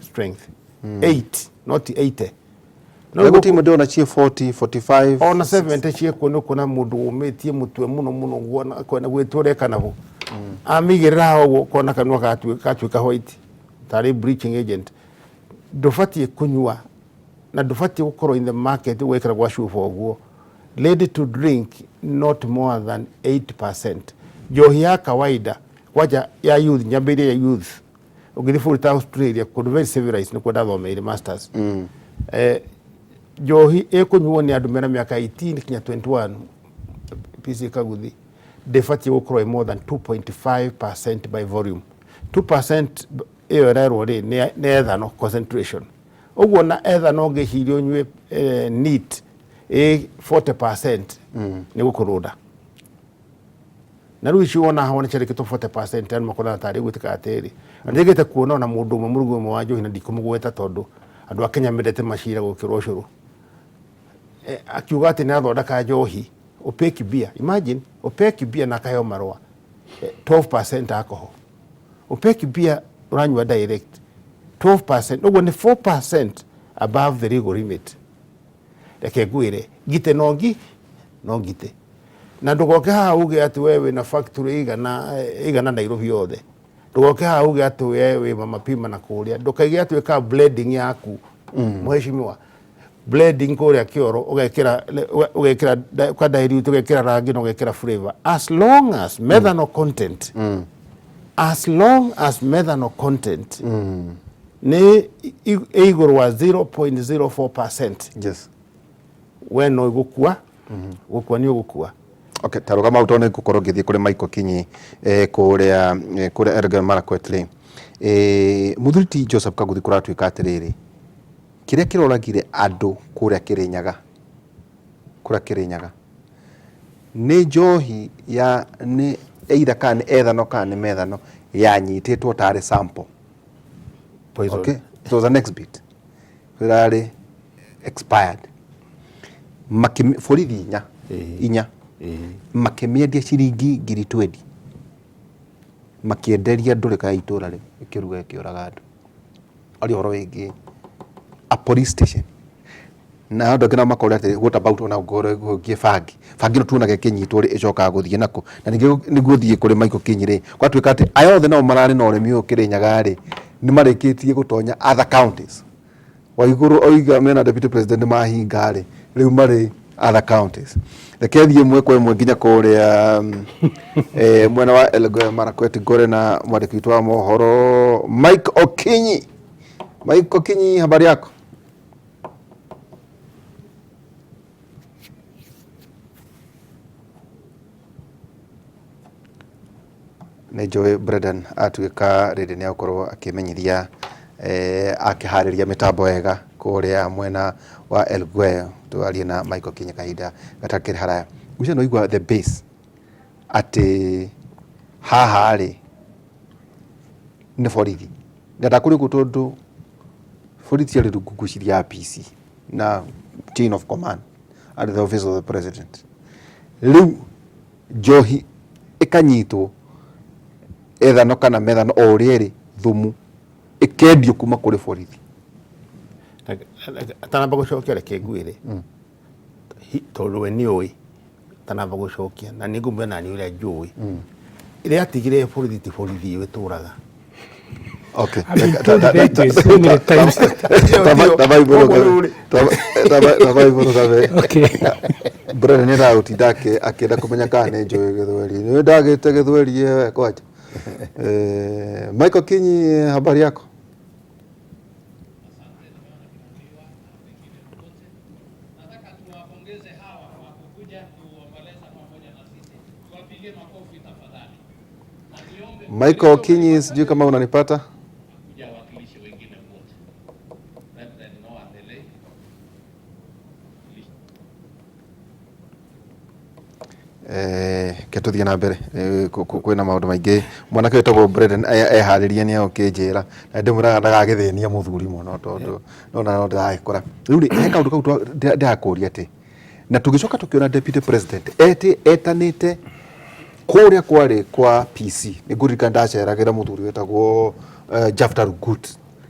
strength, 8, not 80. No gũtirĩ ndĩrona ciĩ 40, 45. Ona 70 ciĩkuo. Nĩ ũkuona mũndũ ũmĩtie mũtwe mũno mũno ũguo kwenda gwĩtua ũreka nabo amĩigĩrĩra haha ũguo, ũkona kanua gatuĩka white tarĩ bleaching agent. Ndũbatiĩ kũnyua na ndũbatiĩ gũkorwo in the market ũgekĩra gwa cuba ũguo. Ready to drink, not more than 8%. Njohi ya kawaida, kwanja ya youth, nyambĩrĩrie ya youth, ũngĩthiĩ bũrũri ta Australia, kũndũ very civilized, nĩkuo ndathomeire masters, njohi ĩkũnyuo nĩ andũ mena mĩaka 18 kinya 21, PC Kaguthi, ndĩbatiĩ gũkorwo ĩ more than 2.5% by volume. 2% ĩyo ĩrerwo rĩ, nĩ ethanol concentration. Ũguo na ethanol ũngĩciria ũnyue neat ĩ 40%, nĩ gũkũrũnda. Na rĩu ici wona haha nĩ ciandĩkĩtwo 40%, andũ makonaga tarĩ gwĩtĩka atĩrĩ. Na nĩngĩte kuona ona mũndũ ũmwe, mũrugi ũmwe wa njohi, na ndikũmũgweta tondũ andũ a Kenya mendete macira gũkĩra ũcũrũ, akiuga atĩ nĩ athondeka njohi opaque beer. Imagine, opaque beer, na akaheo marũa, 12% alcohol. Opaque beer ũranyua direct 12%, ũguo nĩ 4% above the legal limit. Reke ngwĩre, ngite no ngi no ngite, na ndũgoke haha uge atĩ we wĩna factory igana igana Nairobi yothe. Ndũgoke haha uge atĩ we wĩ Mama Pima na kũrĩa, ndũkaige atĩ wĩkaga blending yaku, mheshimiwa, blending kũrĩa kĩoro, ũgekĩra ũka dilute, ũgekĩra rangi na ũgekĩra flavor. As long as methanol content, as long as methanol content nĩ ĩ igũrũ wa 0.04%, we no ĩgũkua, gũkua nĩ ũgũkua. Okay, ta rũgama hau tondũ nĩ ngũkorwo ngĩthiĩ kũrĩ Michael Kinyi kũrĩa Elgeyo Marakwet rĩ. Mũthuri ti Joseph Kaguthi, kũratuĩka atĩrĩrĩ, kĩrĩa kĩroragire andũ kũrĩa Kĩrĩnyaga, kũrĩa Kĩrĩnyaga nĩ njohi ya nĩ either kana nĩ ethanol kana nĩ methanol yanyitĩtwo tarĩ sample. Poison. Okay, it was an exhibit ĩrarĩ expired. Borithi inya inya makĩmĩendia ciringi 20,000, makĩenderia ndũrĩka ya itũra rĩu, ĩkĩruga ĩkĩũraga andũ. Aria ũhoro wĩgiĩ a police station na andũ angĩ nao makoria atĩ what about ona ũngĩkorwo gũgĩĩ bangi, bangi ĩno tuonaga ĩkĩnyitwo rĩ, ĩcokaga gũthiĩ nakũ? Na ningĩ nĩguo thiĩ kũrĩ Michael Kinyi rĩ, gwatuĩka atĩ aya othe nao mararĩ na ũrĩmi ũyũ Kĩrĩnyaga rĩ, nĩ marĩkĩtie gũtonya other counties. Waigũrũ oiga mena deputy president mahinga rĩ, rĩu marĩ other counties. Reke thiĩ ĩmwe kwa ĩmwe nginya kũrĩa mwena wa Elgeyo Marakwet, ngore na mwandĩki witũ wa mohoro Mike Okinyi. Mike Okinyi, habari yako? Nĩ njũĩ Brendan atuĩka rĩrĩ nĩ agũkorwo akĩmenyithia akĩharĩria mĩtambo wega kũrĩa mwena wa Elgeyo. Twarie na Michael Kinyi kahinda gatakĩrĩ haraya. Gucia no igua the base atĩ haha rĩ nĩ borithi na ndakũrĩ ũguo tondũ borithi ciarĩ rungu ngwĩciria ya PC na chain of command at the office of the president. Rĩu njohi ĩkanyitwo, ethanol kana methanol o ũrĩa ĩrĩ thumu, ĩkendio kuma kũrĩ borithi. Atanamba gũcokia, reke ngwĩre, tondũ we nĩ ũĩ, atanamba gũcokia, na nĩ ngũmwĩra nani ũrĩa njũĩ ĩrĩa atigire borithi ti borithi ĩyo ĩtũraga. Okay. I've been told that way so many times. Taba igũrũ gabe. Okay. Brother nĩ ndagũtinda akĩenda kũmenya kana nĩ njũĩ gĩthweri. Nĩ ndagĩte gĩthweri wewe kwanja. Michael Kinyi, habari yako? Nataka tuwapongeze hawa kwa kukuja kuomboleza pamoja na sisi. Tuwapige makofi tafadhali. Na niombe Michael Kinyi, sijui kama unanipata? kuja wawakilishi wetu. Ke tũthiĩ na mbere. Kwĩna maũndũ maingĩ. Mwanake wĩtagwo Brandon eharĩrie nĩ egũkĩnjĩra na ndĩmwĩraga ndagagĩthĩnie mũthuri mũno tondũ nona no ndĩragĩkũra. Rĩu rĩ, he kaũndũ kau ndĩrakũria atĩ na tũgĩcoka tũkĩona deputy president etanĩte kũrĩa kwarĩ kwa PC. Nĩ ngũririkana ndaceragĩra mũthuri wetagwo Jafta Rugut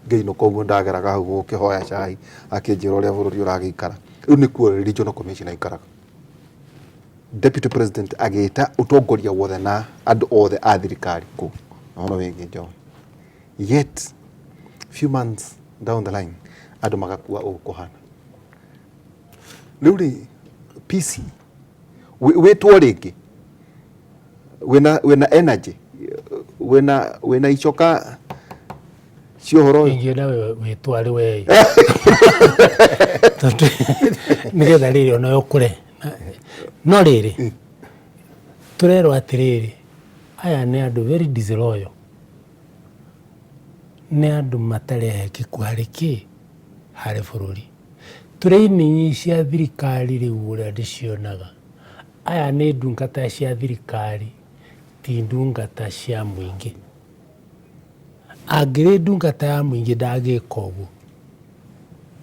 ngĩinũka ũguo ndageraga hau gũkĩhoya cai akĩnjĩra ũrĩa bũrũri ũragĩikara. Rĩu nĩkuo regional commissioner aikaraga. Deputy president agĩta ũtongoria wothe na andũ othe a thirikari kũu ũhoro wĩgiĩ njohi. Yet few months down the line andũ magakua ũũ kũhana. Rĩu rĩ PC wĩtwo rĩngĩ wĩna energy wĩna icoka cia ũhoro ũyũ. Ingĩenda wĩtwo arĩ we tondũ nĩgetha rĩrĩ ona ũkũre. No rĩrĩ tũrerwo atĩrĩrĩ, aya nĩ andũ very disloyal, nĩ andũ matarĩ ehĩkeku harĩ kĩ? Harĩ bũrũri. Training cia thirikari rĩu ũrĩa ndĩcionaga, aya nĩ ndungata cia thirikari ti ndungata cia mũingĩ. Angĩrĩ ndungata ya mũingĩ ndangĩka ũguo.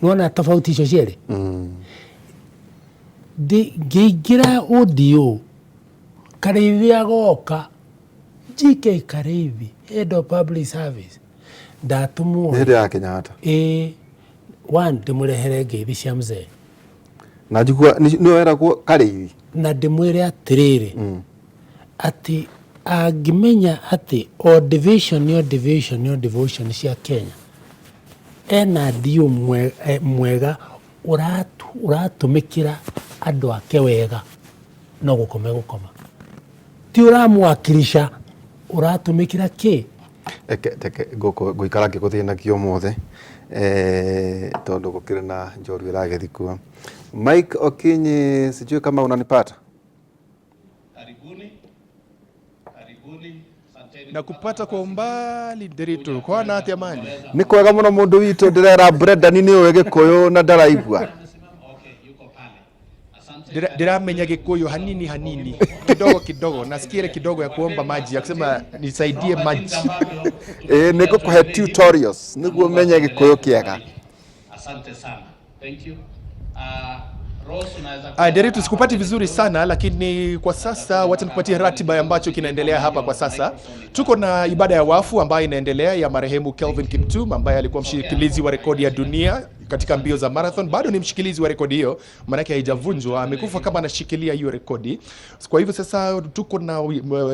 Nĩwona tofauti icio cierĩ? Ngĩingĩra ODO, Karĩithi agoka, GK Karĩithi, head of public service, ndatũmwo. Nĩ hĩndĩ ya Kenyatta. Ĩĩ, one ndĩmũrehere ngeithi cia mzee. Na njigua nĩwe weragwo Karĩithi. Na ndĩmwĩre atĩrĩrĩ, atĩ angĩmenya atĩ o division o division o division cia Kenya ena DO mwega ũratũmĩkĩra andũ ake wega, no gũkoma egũkoma. Ti ũramwakilisha, ũratũmĩkĩra kĩ? Reke reke ngũikara ngĩgũthĩnagia ũmũthĩ tondũ gũkĩrĩ na njorua ĩragĩthiĩ kuo. Mike Okinyi, sijui kama unanipata? Karibuni, karibuni, asanteni. Na kupata kwa umbali Nderitu kwana atia mani? Nĩ kwega mũno mũndũ witũ, ndĩrera Brendan nĩ ũĩ Gĩkũyũ na ndaraigua. Okay, yuko pale. Asante. Ndiramenya Gikuyu hanini hanini, kidogo kidogo, nasikia ile kidogo ya kuomba maji ya kusema nisaidie maji. Ĩĩ nĩ ngũkũhe tutorials nĩguo ũmenye Gĩkũyũ kĩega. Asante sana. Thank you. Rose, unaweza Nderitu, sikupati vizuri sana lakini kwa sasa wacha nikupatie ratiba ambacho kinaendelea hapa kwa sasa. Tuko na ibada ya wafu ambayo inaendelea ya marehemu Kelvin Kiptum ambaye alikuwa mshikilizi wa rekodi ya dunia katika mbio za marathon. Bado ni mshikilizi wa rekodi hiyo, maanake haijavunjwa, amekufa kama anashikilia hiyo rekodi. Kwa hivyo sasa tuko na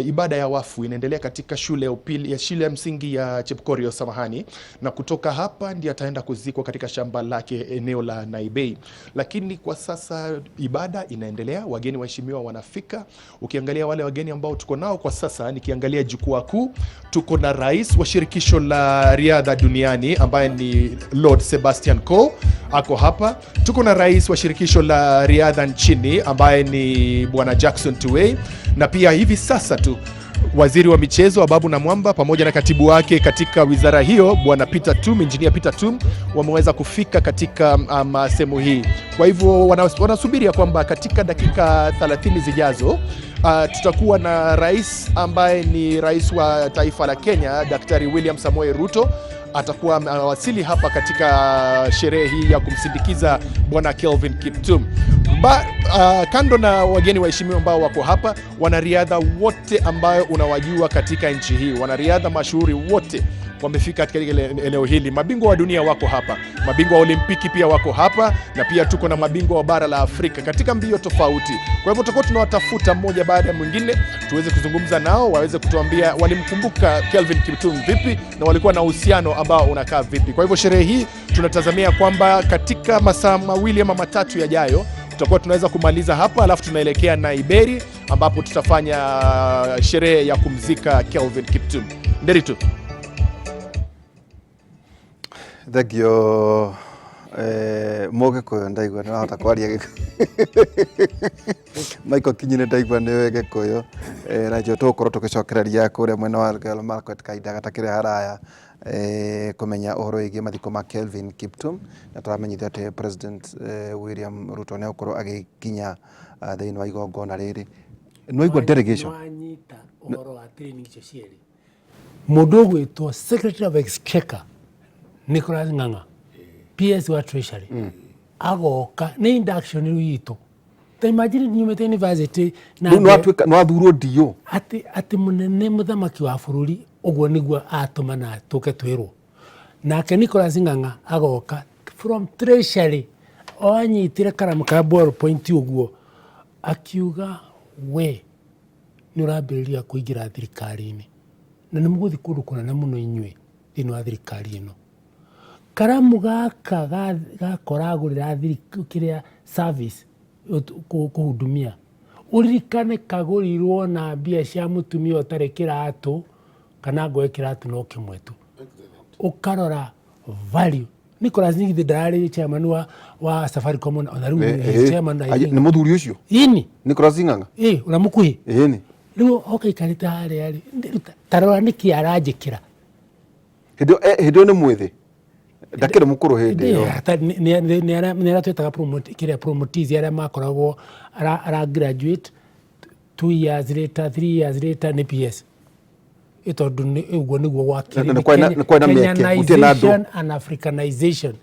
ibada ya wafu inaendelea katika shule ya upili ya shule ya msingi ya Chepkorio, samahani, na kutoka hapa ndiye ataenda kuzikwa katika shamba lake eneo la Naibei. Lakini kwa sasa ibada inaendelea, wageni waheshimiwa wanafika. Ukiangalia wale wageni ambao tuko nao kwa sasa, nikiangalia jukwaa kuu, tuko na rais wa shirikisho la riadha duniani ambaye ni Lord Sebastian Coe ako hapa. Tuko na rais wa shirikisho la riadha nchini ambaye ni bwana Jackson Tuwei, na pia hivi sasa tu waziri wa michezo Ababu Namwamba pamoja na katibu wake katika wizara hiyo bwana Peter Tum, engineer Peter Tum, wameweza kufika katika sehemu hii. Kwa hivyo wanasubiri ya kwamba katika dakika 30 zijazo tutakuwa na rais ambaye ni rais wa taifa la Kenya, Daktari William Samoei Ruto atakuwa amewasili hapa katika sherehe hii ya kumsindikiza bwana Kelvin Kiptum. Kando na wageni waheshimiwa ambao wako hapa, wanariadha wote ambayo unawajua katika nchi hii, wanariadha mashuhuri wote wamefika katika eneo hili. Mabingwa wa dunia wako hapa, mabingwa wa Olimpiki pia wako hapa, na pia tuko na mabingwa wa bara la Afrika katika mbio tofauti. Kwa hivyo tutakuwa tunawatafuta mmoja baada ya mwingine tuweze kuzungumza nao, waweze kutuambia walimkumbuka Kelvin Kiptum vipi na walikuwa na uhusiano ambao unakaa vipi. Kwa hivyo sherehe hii tunatazamia kwamba katika masaa mawili ama matatu yajayo tutakuwa tunaweza kumaliza hapa, alafu tunaelekea Naiberi ambapo tutafanya sherehe ya kumzika Kelvin Kiptum. Nderitu. Thank you. Mũgĩkũyũ ndaigua nĩ wahota kwaria Gĩkũyũ. Michael Kinyi nĩ ndaigua nĩ Gĩkũyũ. Na njuo tũgũkorwo tũgĩcokereria kũrĩa mwena wa Elgeyo Marakwet kahinda gatakĩrĩ haraya kũmenya ũhoro wĩgiĩ mathiko ma Kelvin Kiptum, na tũramenyithio atĩ President William Ruto nĩ egũkorwo agĩkinya thĩinĩ wa igongona rĩrĩ. Nĩwaigua delegation? Nĩwanyita ũhoro wa training icio cierĩ. Mũndũ ũgwĩtwo Secretary of Exchequer Nicholas Ng'ang'a, PS wa Treasury, agoka nĩ induction rĩu itũ. Ta imagine nyumĩte university na Rĩu nĩwatuĩka nĩwathurwo DO. Atĩ atĩ mũnene mũthamaki wa bũrũri ũguo nĩguo atũmana tũke twĩrwo. Nake Nicholas Ng'ang'a agoka from Treasury o anyitire karamu ka ballpoint ũguo akiuga we nĩ ũrambĩrĩria kũingĩra thirikari-inĩ na nĩ mũgũthiĩ kũndũ kũnene mũno inyuĩ thĩinĩ wa thirikari ĩno. Karamu gaka gakoragũrĩra kĩrĩa service kũhudumia ũririkane kagũrirwo na mbia cia mũtumia ũtarĩ kĩratũ kana ngoe kĩratũ no kĩmwe tu, ũkarora value. Nicholas Nyigithĩ ndararĩ chairman wa Safaricom ona rĩu he chairman, I think. Nĩ mũthuri ũcio? Ĩni. Nicholas Ng'ang'a? Ĩ, ũrĩa mũkuhĩ. Ĩni. Rĩu oka ikarĩte harĩa rĩ, tarora nĩkĩ aranjĩkĩra. Hĩndĩ ĩyo nĩ mwĩthĩ, ndakĩrĩ mũkũrũ hĩndĩ ĩyo. Nĩ arĩa twĩtaga kĩrĩa promotees arĩa makoragwo ara graduate 2 years later, 3 years later nĩ PS. Ĩ tondũ ũguo nĩguo gwakĩrĩ. Nĩ kwarĩ na mĩeke, gũtirĩ na andũ. Kenyanization and Africanization,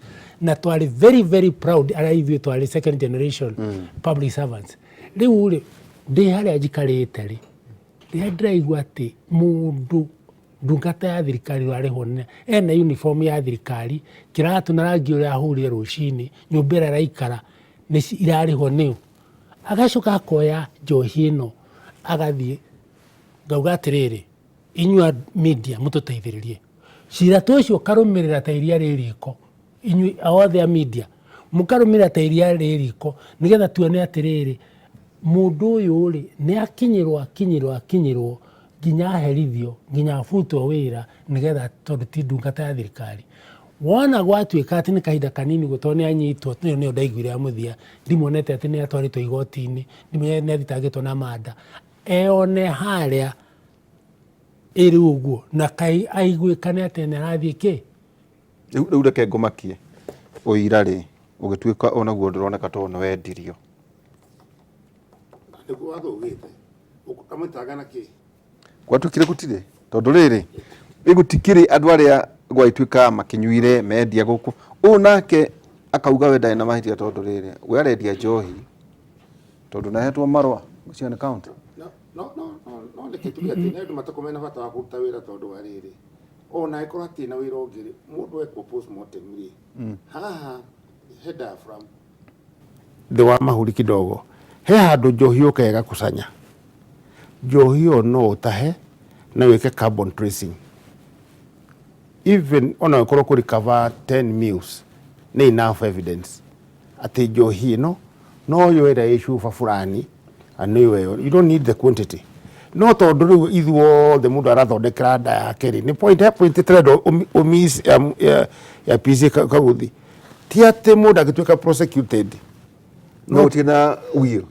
na twarĩ very very proud arĩa ithuĩ twarĩ second generation public servants. Rĩu rĩ, ndĩ harĩa njikarĩte rĩ, rĩrĩa ndĩraigua atĩ mũndũ ndungata ya thirikari ũrarĩhwo ena uniform ya thirikari, kĩratũ na rangi ũrĩa ahũrire rũcinĩ, nyũmba ĩrĩa araikara nĩ irarĩhwo nĩũ, agacoka akoya njohi ĩno agathiĩ, ngauga atĩrĩrĩ, inyuĩ a media mũtũteithĩrĩrie cira ta ũcio ũkarũmĩrĩra ta iria rĩ riko. Inyuĩ othe a media mũkarũmĩrĩra ta iria rĩ riko, nĩgetha tuone atĩrĩrĩ, mũndũ ũyũ rĩ, nĩ akinyĩrwo akinyĩrwo akinyĩrwo nginya aherithio, nginya abutwo wĩra, nĩgetha tondũ ti ndungata ya thirikari. Wona gwatuĩka atĩ nĩ kahinda kanini ũguo, tondũ nĩ anyitwo, ĩyo nĩyo ndaiguire ya mũthia. Ndimuonete atĩ nĩ atwarĩtwo igoti-inĩ, ndimuonete nĩ athitangĩtwo na manda eyone harĩa ĩrĩ ũguo na kai aiguĩkane atĩ nĩ arathiĩ kĩ. Rĩu reke ngũmakie ũira rĩ, ũgĩtuĩka onaguo ndũroneka tondũ nĩ wendirio. Nĩguo watho ugĩte amwĩtanga na kĩ. Gwatuĩkire gũtirĩ, tondũ rĩrĩ ĩ gũtikĩrĩ andũ arĩa gwagĩtuĩka makĩnyuire mendia gũkũ ũũ, nake akauga we ndarĩ na mahĩtia, tondũ rĩrĩ we arendia njohi tondũ nahetwo marũa Michigan County. No reke tuge atĩ nĩ andũ matakorwo mena bata wa kũruta wĩra, tondũ wa rĩrĩ, ona angĩkorwo hatirĩ na wĩra ũngĩ rĩ, mũndũ ekwo postmortem rĩ, haha he diaphragm thĩ wa mahũri kidogo, he handũ njohi yũkaga ĩgakusanya. Njohi ĩyo no ũtahe na wĩke carbon tracing, even ona ũkorwo kũ recover 10 mils nĩ enough evidence atĩ njohi ĩno no yo ĩrĩa ĩ cuba fulani na nĩyo ĩyo. You don't need the quantity. No tondũ rĩu ithuothe mũndũ arathondekera nda yake rĩ, nĩ point he point tũrenda ũmiss ya PC Kaguthi. Ti atĩ mũndũ angĩtuĩka prosecuted. No gũtirĩ na will.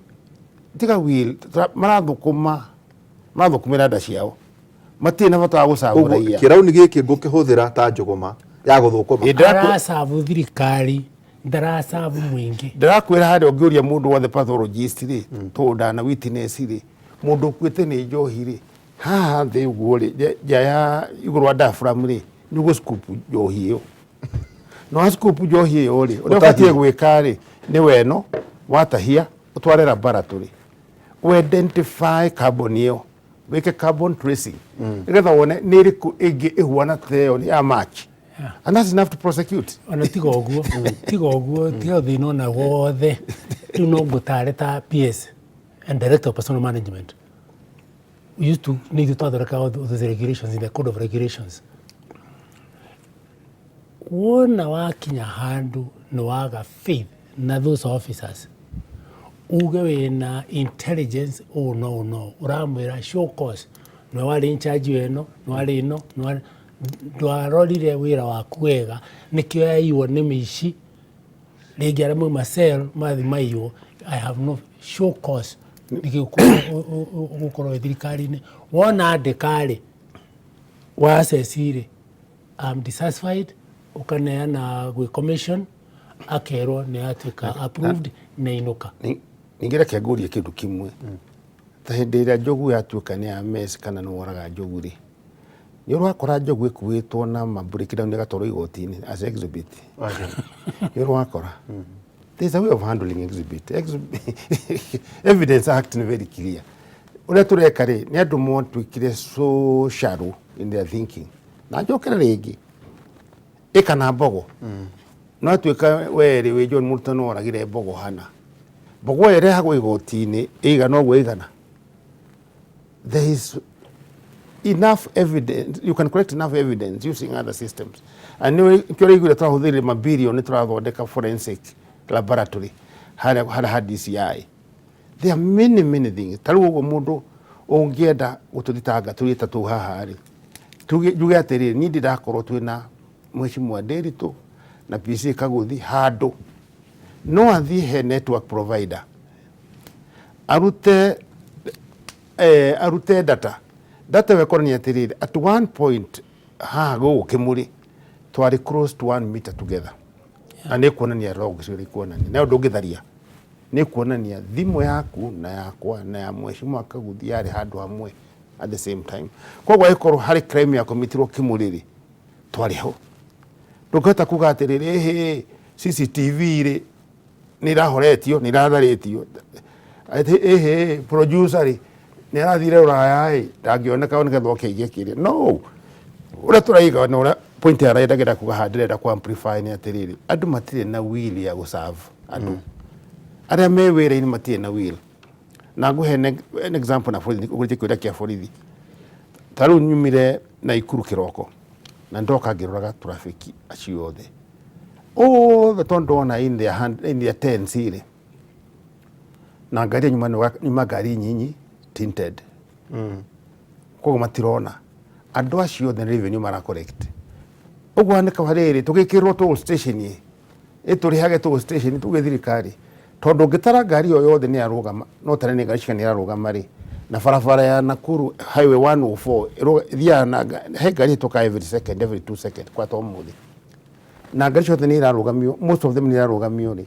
Tiga will, marathũkũma marathũkũmĩra nda ciao, matirĩ na bata wa gũcagũra Ũguo ia. Kĩrauni gĩkĩ ngũkĩhũthĩra ta njũgũma ya gũthũkũma. Ĩ, Aracabu thirikari, ndaracabu mũingĩ. Ndĩrakwĩra harĩa ũngĩũria mũndũ wothe pathologist rĩ, tondũ ndana witness rĩ, mũndũ ũkuĩte nĩ njohi rĩ, haha thĩ ũguo rĩ, nja ya igũrũ wa diaphragm rĩ, nĩ ũgũ scoop njohi ĩyo. Na wa scoop njohi ĩyo rĩ, ũrĩa Ũtahie. ũbatiĩ gwĩka rĩ, nĩ weno watahia ũtware laboratory, ũ identify carbon ĩyo, wĩke carbon tracing, nĩgetha wone nĩ ĩrĩkũ ĩngĩ ĩhuana ta ĩyo ya match, and that's enough to prosecute. Ona tiga ũguo, tiga ũguo, tiga thĩna ona wothe. Rĩu no ngũtare ta PS and Director of Personnel Management, we used to nĩ ithuĩ twathondekaga those regulations in the code of regulations. Wona wakinya handũ nĩ waga faith na those officers, uge wĩna intelligence ũũ no ũũ no ũramwĩra show cause nĩwe warĩ in charge ĩno, nĩ warĩ ĩno, nĩ warĩ ndwarorire wĩra waku wega, nĩkĩo yaiywo nĩ mĩici rĩngĩ arĩa mauma cell mathi maiywo. I have no show cause nĩkĩo ũgũkorwo wĩ thirikari-inĩ. Wona andĩka rĩ, wa assess rĩ, I'm dissatisfied, ũkaneana gwĩ commission, akerwo nĩ yatuĩka approved, nĩ inũka. Ningĩ reke ngũrie kĩndũ kĩmwe. Ta hĩndĩ ĩrĩa njogu yatuĩka nĩ ya mess kana nĩ woraga njogu rĩ, nĩ ũrakora njogu ĩkuĩtwo na ma breakdown ĩgatwarwo igoti-inĩ as exhibit. Nĩ ũrakora. There is a way of handling exhibit. Evidence Act nĩ very clear. Ũrĩa tũreka rĩ, nĩ andũ matuĩkire so shallow in their thinking. Na njokere rĩngĩ, ĩka na mbogo. No atuĩka we rĩ, wĩ John Mũrutani no woragire mbogo hana. Mbogo ĩyo ĩrehagwo igoti-inĩ ĩigana ũguo ĩigana. There is enough evidence, you can collect enough evidence using other systems. And nĩ kĩo ũraiguire tũrahũthĩrire mabilioni tũrathondeka forensic laboratory harĩa harĩa ha DCI. There are many many things. Ta rĩu ũguo mũndũ ũngĩenda gũtũthitanga tũrĩ atatũ haha rĩ, tuge njuge atĩrĩrĩ, niĩ ndĩrakorwo twĩna Mheshimiwa Nderitu na PC Kaguthi handũ no athiĩ he network provider arute arute data. Data ĩyo ĩkonania atĩrĩrĩ, at one point haha gũkũ Kĩmũrĩ twarĩ close to 1 meter together, na nĩ kuonania logs ũrĩa ikuonania, nayo ndũngĩtharia, nĩ kuonania thimũ yaku na yakwa na ya Mheshimiwa Kaguthi yarĩ handũ hamwe at the same time. Koguo angĩkorwo harĩ crime yakomitirwo Kĩmũrĩ rĩ, twarĩ ho. Ndũngĩhota kuga atĩrĩrĩ, ĩhĩ, CCTV rĩ nĩ irahoretio, nĩ iratharĩtio, atĩ ĩhĩ, producer rĩ nĩ arathire rũraya ĩ, ndangĩoneka nĩgetha oke aige kĩrĩa. No ũrĩa tũraiga na ũrĩa point arendagĩra kuga haha, ndĩrenda ku amplify nĩ atĩrĩrĩ, andũ matirĩ na will ya gũserve andũ. Arĩa me wĩra-inĩ matirĩ na will. Na ngũhe an example na borithi, ũgũrĩte kĩũria kĩa borithi. Ta rĩu nyumire Naikuru kĩroko na ndoka ngĩroraga traffic acio othe othe, tondũ ndona in their hand, in their tens rĩ, na ngari nyuma nyuma ngari nyinyi tinted, koguo matirona. Andũ acio othe nĩ revenue mara collect. Ũguo nĩ kaba rĩrĩ tũgĩkĩrwo toll station ĩ, ĩtũrĩhage toll station, tuge thirikari, tondũ ũngĩtara ngari o yothe nĩ yarũgama, no tare nĩ ngari cigana irarũgama rĩ. Na barabara ya Nakuru Highway 104 ĩthiaga na he ngari ĩtũkaga every second, every 2 second kwa ta ũmũthĩ, na ngari ciothe nĩ irarũgamio, most of them nĩ irarũgamio rĩ.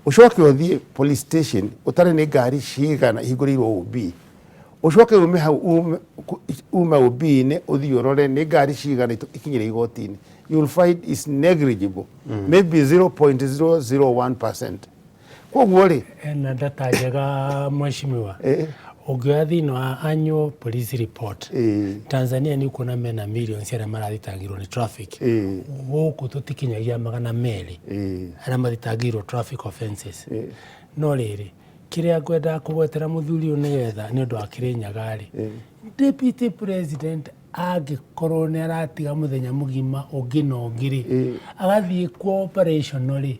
Ũcoke ũthiĩ police station ũtare nĩ ngari cigana ihingũrĩirwo OB. Ũcoke ume hau, ume OB-inĩ, ũthiĩ ũrore nĩ ngari cigana ikinyire igoti-inĩ. You will find is negligible, maybe 0.001%. Koguo rĩ, Ena data njega, mheshimiwa. Ũngĩoya thĩinĩ wa annual police report, Tanzania nĩ ũkuona mena millions arĩa marathitangirwo nĩ traffic. Gũkũ tũtikinyagia 200 arĩa mathitangĩirwo traffic offences. No rĩrĩ, kĩrĩa ngwendaga kũgwetera mũthuri ũyũ nĩgetha nĩ ũndũ wa Kĩrĩnyaga rĩ, deputy president angĩkorwo nĩ aratiga mũthenya mũgima ũngĩ na ũngĩ rĩ, agathiĩ kwa operation rĩ,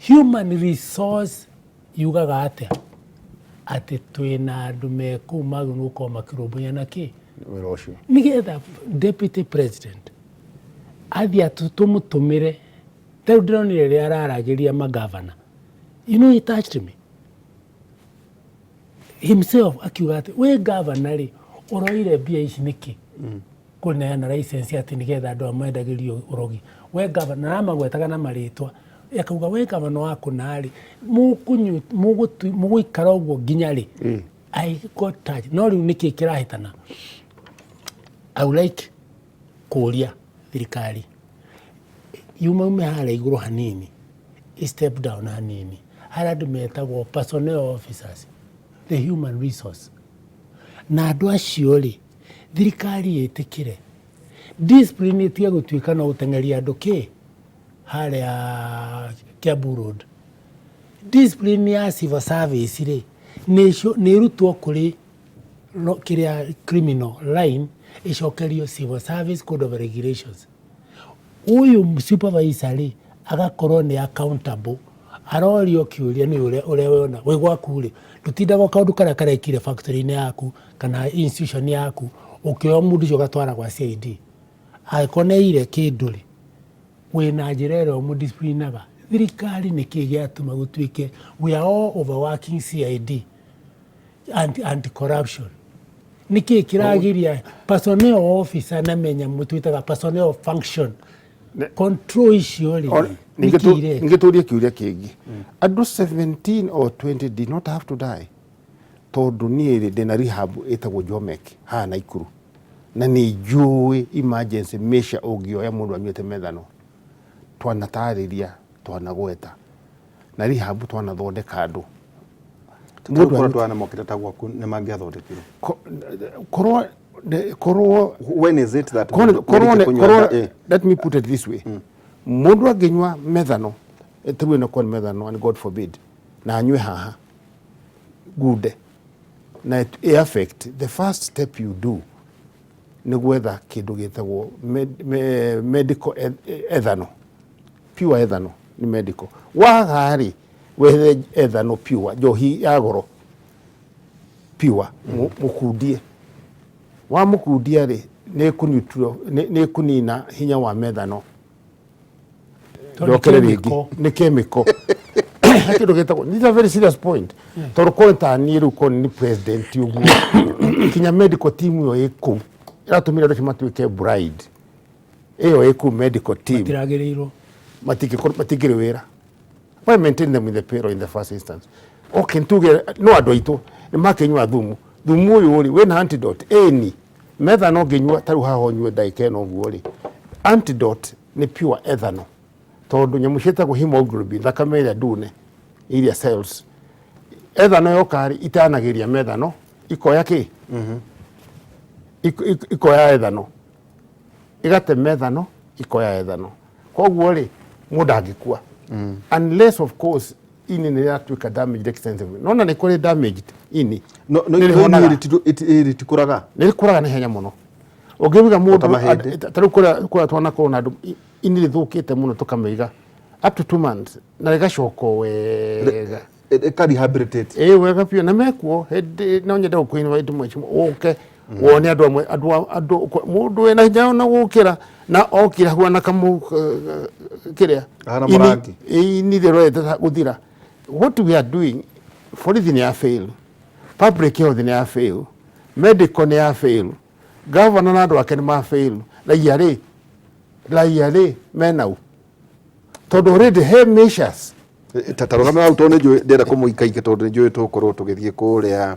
human resource yugaga atĩa atĩ twĩna andũ me kũu magĩrĩirwo gũkorwo makĩrũmbũiya na kĩ wĩra ũcio? Nĩgetha deputy president athiĩ tũmũtũmĩre. Tarĩu ndĩronire rĩrĩa araragĩria magavana, he touched me himself, akiuga atĩ wĩ gavana rĩ, ũroire mbia ici nĩkĩ kũneana license atĩ nĩgetha andũ aya mendagĩrio ũrogi? We gavana, aramagwetaga na marĩtwa, akauga we gavana wa kũna rĩ, mũgũikara ũguo nginya rĩ? I got touched. No rĩu nĩkĩ kĩrahĩtana? I would like kũria thirikari yuma ume harĩa igũrũ hanini, step down hanini, harĩa andũ metagwo personnel officers, the human resource, na andũ acio rĩ, thirikari ĩtĩkĩre discipline ĩtige gũtuĩka no gũteng'eria andũ kĩ harĩa Kiambu Road. Discipline ya civil service rĩ, nĩ ĩrutwo kũrĩ kĩrĩa criminal line, ĩcokerio civil service code of regulations. Ũyũ supervisor rĩ, agakorwo nĩ accountable, arorio kĩũria nĩ ũrĩa ũrĩa wona wĩ gwaku rĩ, ndũtindaga kaũndũ karĩa karekire factory-inĩ yaku kana institution yaku ũkĩoya mũndũ ũcio ũgatwara gwa CID. Angĩkorwo nĩ aiyire kĩndũ rĩ, wĩna njĩra ĩrĩa ũmũdisciplinaga. Thirikari nĩ kĩĩ gĩatũma gũtuĩke we are all overworking CID, anti corruption? Nĩ kĩĩ kĩragiria personnel officer na menya mũtwĩtaga personnel function control icio rĩ, nĩ kĩ ireka? Ningĩ tũrie kĩũria kĩngĩ. Andũ 17 or 20 did not have to die. Tondũ niĩ rĩ ndĩna rehab ĩtagwo Jomek haha Naikuru na nĩ njũĩ emergency measure ũngĩoya mũndũ anyuĩte methano twanatarĩria twanagweta na rehab twanathondeka andũ. Mũndũ Mũndũ andũ aya mokĩte ta gwaku nĩ mangĩathondekirwo. Korwo korwo When is it that korwo mũndũ korwo nĩarĩkia kũnyua korwo let me put it this way, mũndũ angĩnyua methano tarĩu ĩno korwo nĩ methano and God forbid na anyue haha gunde na it affect, the first step you do nĩ gwetha kĩndũ gĩtagwo medical ethanol, pure ethanol nĩ medical. Waga rĩ, wethe ethanol pure, njohi ya goro pure, mũkundie. Wamũkundia rĩ, nĩ kũnina hinya wa methano. Tondũ Njokere rĩngĩ chemical. Nĩ chemical. He kĩndũ gĩtagwo, this is a very serious point, tondũ korwo ta niĩ rĩu korwo nĩ president ũguo, kinya medical team ĩyo ĩ kũu ĩratũmire andũ acio matuĩke bride ĩyo ĩ kũu, medical team Matiragĩrĩirwo. Matingĩrĩ wĩra. Why maintain them in the payroll in the first instance? Okay, ntuge no andũ aitũ nĩ makĩnyua thumu. Thumu ũyũ rĩ wĩna antidote ĩni methanol ũngĩnyua ta rĩu haha ũnyue ndagĩka ĩno ũguo rĩ, antidote nĩ pure ethanol, tondũ nyamũ ciĩtagwo hemoglobin, thakame ĩrĩa ndune, iria cells, ethanol yoka rĩ itanagĩria methanol ikoya kĩ ikoya ethanol, igate methanol, ikoya ethanol. Koguo rĩ mũndũ angĩkua unless of course ini nĩ rĩratuĩka damaged extensively. Nona nĩ kũrĩ damaged ini. No no. Nĩ rĩhonaga. Rĩtikũraga. Nĩ rĩkũraga na ihenya mũno ũngĩiga mũndũ Ta mahĩndĩ. Ta rĩu kũrĩa twanakorwo na andũ ini rĩthũkĩte mũno, tũkamĩiga up to 2 months na rĩgacoka o wega. Ĩka rehabilitate. Ĩ wega biũ na mekuo. Hĩndĩ no nyende gũkũ invite ũke wone andũ amwe, andũ mũndũ wĩna hinya ona gũkĩra na okire huana kamũ kĩrĩa Ahana mũrangi. Ini rĩrorete gũthira. What we are doing, borithi nĩ ya fail, public health nĩ ya fail, medical nĩ ya fail, governor na andũ ake nĩ ma fail. Raia rĩ menau tondũ already he measures. Ta rũgame hau tondũ nĩnjũĩ ndĩrenda kũmũikaika, tondũ nĩnjũĩ tũgũkorwo tũgĩthiĩ kũrĩa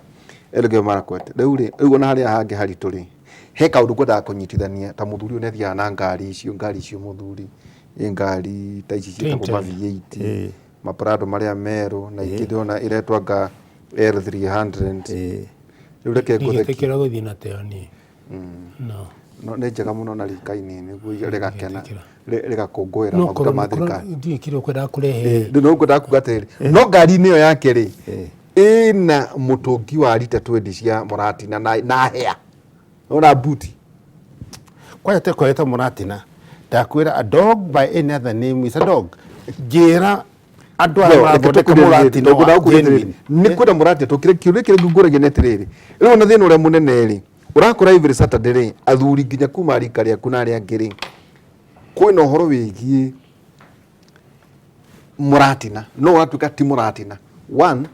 Elgeyo Marakwet. Rĩu rĩ, rĩu ona harĩa hangĩ haritũ rĩ, he kaũndũ ngwendaga kũnyitithania. Ta mũthuri ũyũ nĩathiaga na ngari icio, ngari icio mũthuri ĩ ngari ta ici ciĩtagwo ma V8, ma Prado marĩa merũ, na ingĩ ndĩrona ĩretwo anga L300. Rĩu reke ngũthekie. Ndingĩtĩkĩra gũthiĩ na teo niĩ, no. No nĩ njega mũno na rika-inĩ nĩguo rĩgakena. Ndingĩtĩkĩra. Rĩgakũngũĩra No maguta korwo ma thirikari. Ndiĩ kĩrĩa ũkwendaga kũrehe. Rĩu no ngwendaga kuga atĩrĩrĩ, no ngari-inĩ ĩyo yake rĩ, ĩna mũtũngi wa rita 20 cia mũratina na hĩa ona buti. Kwanja tekorete mũratina, ndakwĩra a dog by any other name is a dog. Njĩra andũ arĩa marathondeka mũratina wa genuine. Nĩ kwenda mũratina tũkĩre kĩũria kĩrĩa ngũragia nĩ atĩrĩrĩ, rĩu ona thĩna ũrĩa mũnene rĩ, ũrakora every Saturday rĩ, athuri nginya kuma rika rĩaku na arĩa angĩ rĩ, kwĩna ũhoro wĩgiĩ mũratina, no ũratuĩka ti mũratina. One,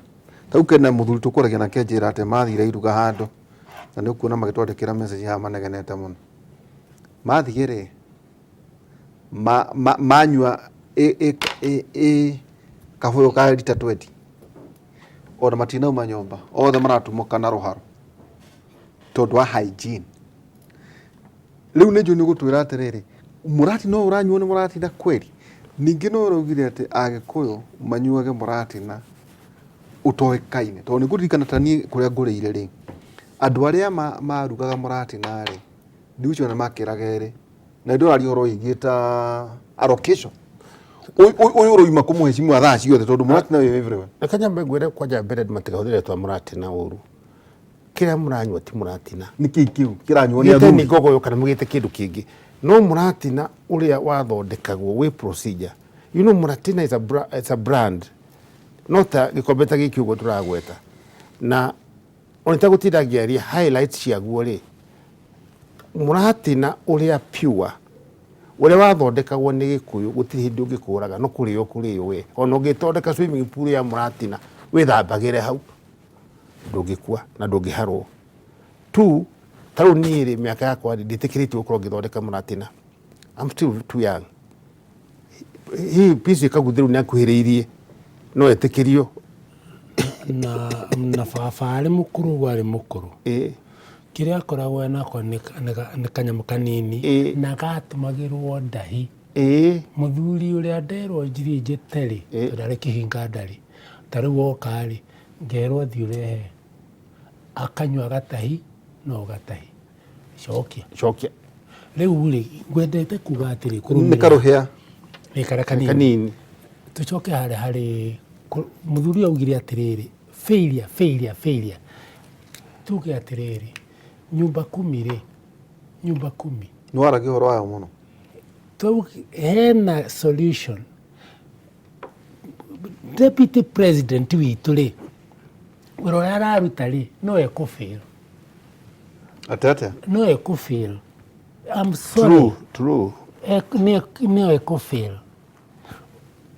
ta rĩu kena mũthuri tũkwaragia nake njĩra atĩ mathire iruga handũ, na nĩ ũkuona magĩtwandĩkĩra message haha manegenete mũno. Mathiĩ rĩ, manyua ĩ kabũyũ ka rita 20, ona matinauma nyũmba, othe maratumũka na rũharo tondũ wa hygiene. Rĩu nĩ njũĩ nĩ ũgũtwĩra atĩrĩrĩ, mũratina ũyũ ũranyuo nĩ mũratina kweli? Ningĩ no ũraugire atĩ Agĩkũyũ manyuage mũratina ũtoĩkaine, tondũ nĩ ngũririkana ta niĩ kũrĩa ngũrĩire rĩ, andũ arĩa marugaga mũratina rĩ, ndigũciona makĩraga erĩ, na nĩ ndĩraria ũhoro wĩgiĩ ta allocation. Ũyũ ũroima kũmũheshimu thaa ciothe tondũ mũratina wĩ everywhere. Reke nyambe ngwĩre kwanja mbere matikahũthĩre rĩtwa mũratina ũru. Kĩrĩa mũranyua ti mũratina. Nĩ kĩĩ kĩu kĩranyuo nĩ Gĩte athuri? Nĩ ngogoyo kana mũgĩte kĩndũ kĩngĩ, no mũratina ũrĩa wathondekagwo wĩ procedure. Mũratina is a brand, no ta gĩkombe ta gĩkĩ ũguo tũragweta, na ona itagũtinda ngĩaria highlights ciaguo rĩ, mũratina ũrĩa pure ũrĩa wathondekagwo nĩ Gĩkũyũ gũtirĩ hĩndĩ ũngĩkũraga, no kũrĩo kũrĩo we. Ona ũngĩthondeka swimming pool ya mũratina wĩthambagĩre hau, ndũngĩkua na ndũngĩharwo. Two, ta rĩu niĩ rĩ, mĩaka yakwa rĩ, ndĩtĩkĩrĩtio gũkorwo ngĩthondeka mũratina. I'm still too young. Hihi PC Kaguthi rĩu nĩ akuhĩrĩirie, no etĩkĩrio. na na baba arĩ mũkũrũ ũguo arĩ mũkũrũ. Kĩrĩa akoragwo enako nĩ kanyamũ kanini na gatũmagĩrwo ndahi. Mũthuri ũrĩa nderwo thiĩ njĩte rĩ, tondũ arĩ kĩhinga ndarĩ, ta rĩu oka rĩ, ngerwo thiĩ ũrehe, akanyua gatahi no gatahi, cokia. Cokia. Rĩu rĩ, ngwendete kuga atĩrĩ, Nĩ kũrũmĩrĩra karũhĩa. Nĩ karĩa kanini. Kanini. Tũcoke harĩa harĩ mũthuri ũyũ augire atĩrĩrĩ, failure, failure, failure. Tuge atĩrĩrĩ, nyumba kumi rĩ, nyumba kumi. Nĩ waragia ũhoro wayo mũno. Hena solution. Deputy president witũ rĩ, wĩra ũrĩa araruta rĩ, no ekũfail. Atĩa atĩa? No ekũfail. I'm sorry. True, true. No ekũfail.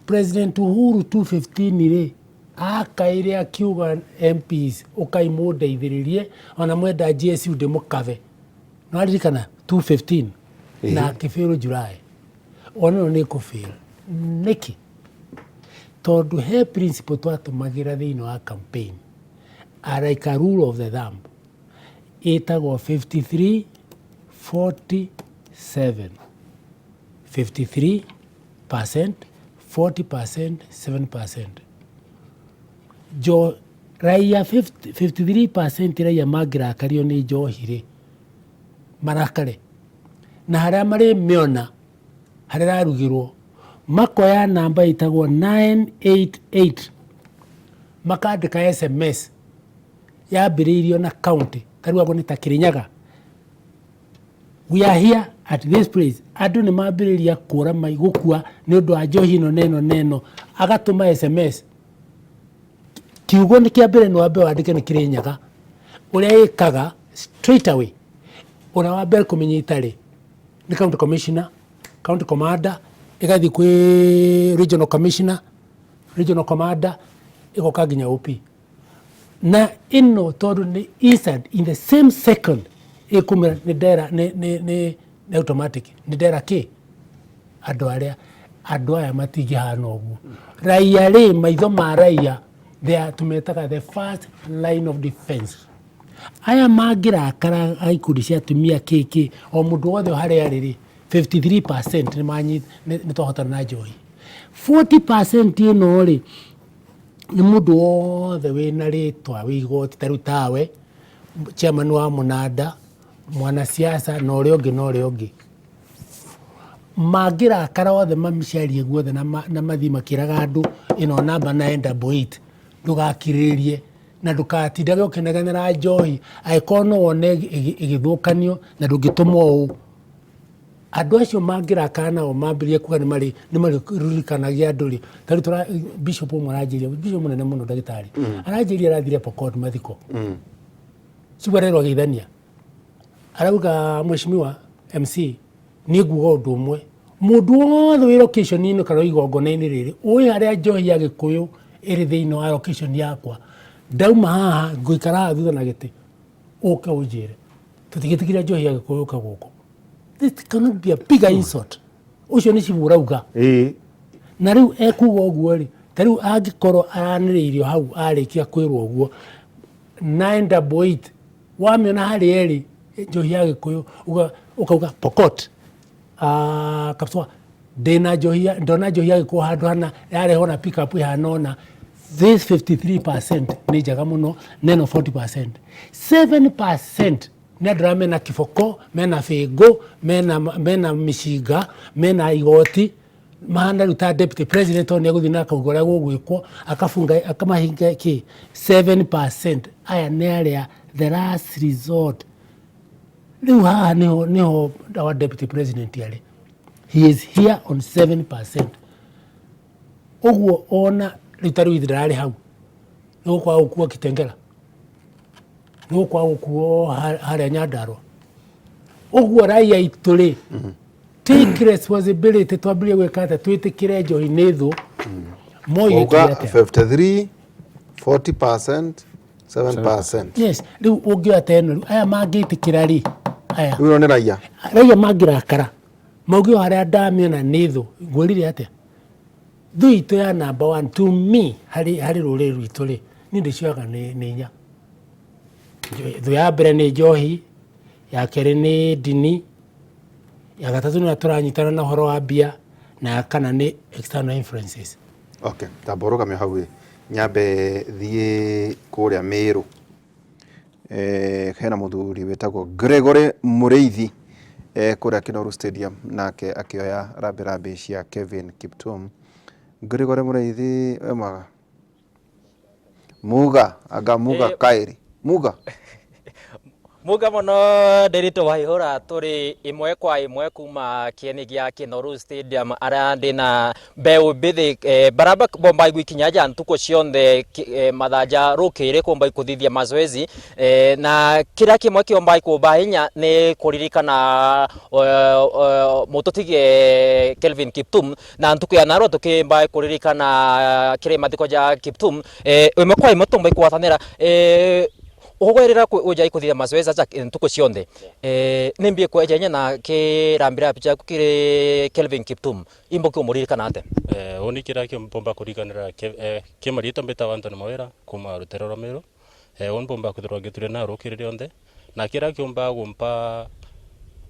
President Uhuru 215 rĩ, akaire akiuga MPs ũkai mũndeithĩrĩrie ona mwenda GSU ndĩmũkabe. Nĩwaririkana 215 na akĩbĩrwo July. Ona ĩno nĩ ĩkũbĩrwo. Nĩkĩ? Tondũ he principle twatũmagĩra thĩinĩ wa campaign like a rule of the thumb ĩtagwo 53 47 53%, 40%, 7%. Jo raia 50, 53% raia mangĩrakario nĩ njohi rĩ, marakare na harĩa marĩmĩona harĩa ĩrarugĩrwo makoya namba ĩtagwo 988 makandĩka SMS yambĩrĩirio na county ta rĩu akorwo nĩ ta Kĩrĩnyaga, we are here at this place, andũ nĩ mambĩrĩria kũra mai gũkua nĩ ũndũ wa njohi ĩno na ĩno na ĩno, agatũma SMS kiugo nĩ kĩa mbere nĩ wambe wandĩke nĩ Kĩrĩnyaga, ũrĩa ĩkaga straight away ũrĩa wa mbere kũmĩnyita rĩ nĩ county commissioner, county commander, ĩgathiĩ kwĩ regional commissioner, regional commander, ĩgoka nginya OP. Na ĩno tondũ nĩ instant in the same second ĩkumĩra nĩ ndera nĩ nĩ nĩ nĩ automatic nĩ ndera kĩ andũ arĩa andũ aya matingĩhana ũguo. Raia rĩ, maitho ma raia they are tũmetaga the first line of defense. Aya mangĩrakara a ikundi cia atumia kĩ kĩ o mũndũ wothe harĩa arĩ rĩ, 53% nĩ nĩ twahotana na njohi. 40% ĩno rĩ, nĩ mũndũ wothe wĩna rĩtwa wĩ igoti ta rĩu tawe chairman wa mũnanda, mwanasiasa na ũrĩa ũngĩ na ũrĩa ũngĩ. Mangĩrakara othe mamicarie guothe na mathiĩ makĩraga andũ ĩno namba 988 ndũgakirĩrĩrie na ndũgatindage ũkĩnegenera njohi angĩkorwo no wone ĩgĩthũkanio na ndũngĩtũmwo ũũ. Andũ acio mangĩrakara nao mambĩrĩrie kuga nĩ marĩririkanagia andũ rĩ, ta rĩu tũra bishop ũmwe aranjĩria, bishop mũnene mũno ndagĩtarĩ, aranjĩria arathire Pokot mathiko. Ciguo arerwo ageithania. Arauga mheshimiwa MC, niĩ nguga ũndũ ũmwe, mũndũ wothe wĩ location-inĩ kana igongona-inĩ rĩrĩ, ũĩ harĩa njohi ya Gĩkũyũ ĩrĩ thĩinĩ wa location yakwa, ndauma haha ngũikara haha thutha na gĩtĩ, ũke ũnjĩre. Tũtingĩtĩkĩria njohi ya Gĩkũyũ yũke gũkũ. This cannot be a bigger insult. Ũcio nĩ cibũ ũrauga. Na rĩu ekuga ũguo rĩ, ta rĩu angĩkorwo aranĩrĩirio hau arĩkia kwĩrwo ũguo, 988 wamĩona harĩa ĩrĩ njohi ya Gĩkũyũ ũkauga Pokot, Kapswa, ndĩna njohi ndona njohi ya Gĩkũyũ handũ hana yarehwo na pick up ĩhana ũna, this 53% nĩ njega mũno na ĩno 40%. 7% nĩ andũ arĩa mena kiboko, mena bĩngũ, mena mĩcinga, mena igoti, mahana rĩu ta deputy president tondũ nĩ egũthiĩ na akauga ũrĩa gũgwĩkwo, akabunga akamahinga kĩ 7% aya nĩ arĩa the last resort. Rĩu haha nĩho nĩho our deputy president arĩ. He is here on 7%. Ũguo ona rĩu ta rĩu ithe ndararĩ hau, nĩ gũkwaga gũkuo Kitengela, nĩ gũkwaga gũkuo harĩa Nyandarua. Ũguo raia itũ rĩ, take responsibility twambĩrĩrie gwĩka atĩa, twĩtĩkĩre njohi nĩ thũ. Moi Wauga ekire atĩa? 53, 40%, 7%. Yes, rĩu ũngĩoya ta ĩno rĩu aya mangĩtĩkĩra rĩ, aya Rĩu ĩno nĩ raia. Raia mangĩrakara mauge o harĩa ndamĩona nĩ thũ, ngwĩrire atĩa? Thũ itũ ya number one to me harĩ harĩ rũrĩrĩ rwitũ rĩ Niĩ ndĩcioyaga nĩ inya. Thũ ya mbere nĩ njohi, ya kerĩ nĩ ndini, ya gatatũ nĩ tũranyitana na ũhoro wa mbia, na ya kana nĩ external influences. Okay, tamba ũrũgame hau ĩ, nyambe thiĩ kũrĩa Mĩrũ. Hena mũthuri wĩtagwo Gregory Mũrĩithi kũrĩa Kinoru Stadium, nake akĩoya rambirambi cia Kevin Kiptum. Gregory Mũrĩithi, wĩ mwega? Muga, anga muga kaĩrĩ. Muga. Muga muno Ndiritu Waihura, turi imwe kwa imwe kuma kieni gia Kinoru Stadium aria ndina mbeu mbithi baraba bomba igwikinya ja ntuku cionthe mathaja rukiri kumba ikuthithia mazoezi na kiria kimwe kiomba ikumba hinya ni kuririkana mututige Kelvin Kiptum na ntuku ya narua tukimba kuririkana kiri mathiko ja Kiptum imwe kwa imwe tumba ikwatanira ugwerera uja ikuthithia mazoezi aja ntuku cionthe nimbie kweja inya na kirambira picha kiri Kelvin Kiptum imbo kiumuririkana ate. Uni kira kimpomba kurikanira kimarito mbita Anthony Mawira kuma rutere rwa Meru. Un bomba kuthirwa ngituria na rukirire onthe na kira kiumba gumpa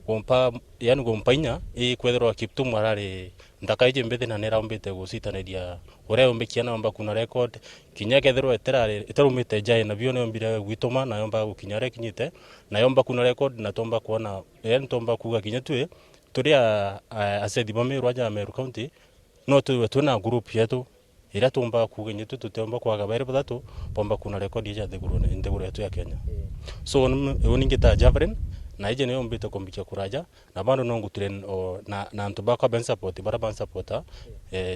gumpa yani gumpa inya i kwethirwa Kiptum arari ndakaije mbithi na niraumbite gucitaniria uria umbikia na omba kuna record kinya kethirwa eterari eterumite njae na bio niombire gwituma na yomba gukinya aria kinyite na yomba kuna record na tomba kuona yani tomba kuga kinya twi turia asethi ba Meru aja Meru County no tuwe tuna group yetu ira tumba kuga nyitu tutemba kwaga baire bathatu bomba kuna record ya thiguru nthiguru yetu ya Kenya. So uningita Javelin na ije niyo mbite kombikia kuraja na bado no ngutire na antu bakwa ben support bara ban supporta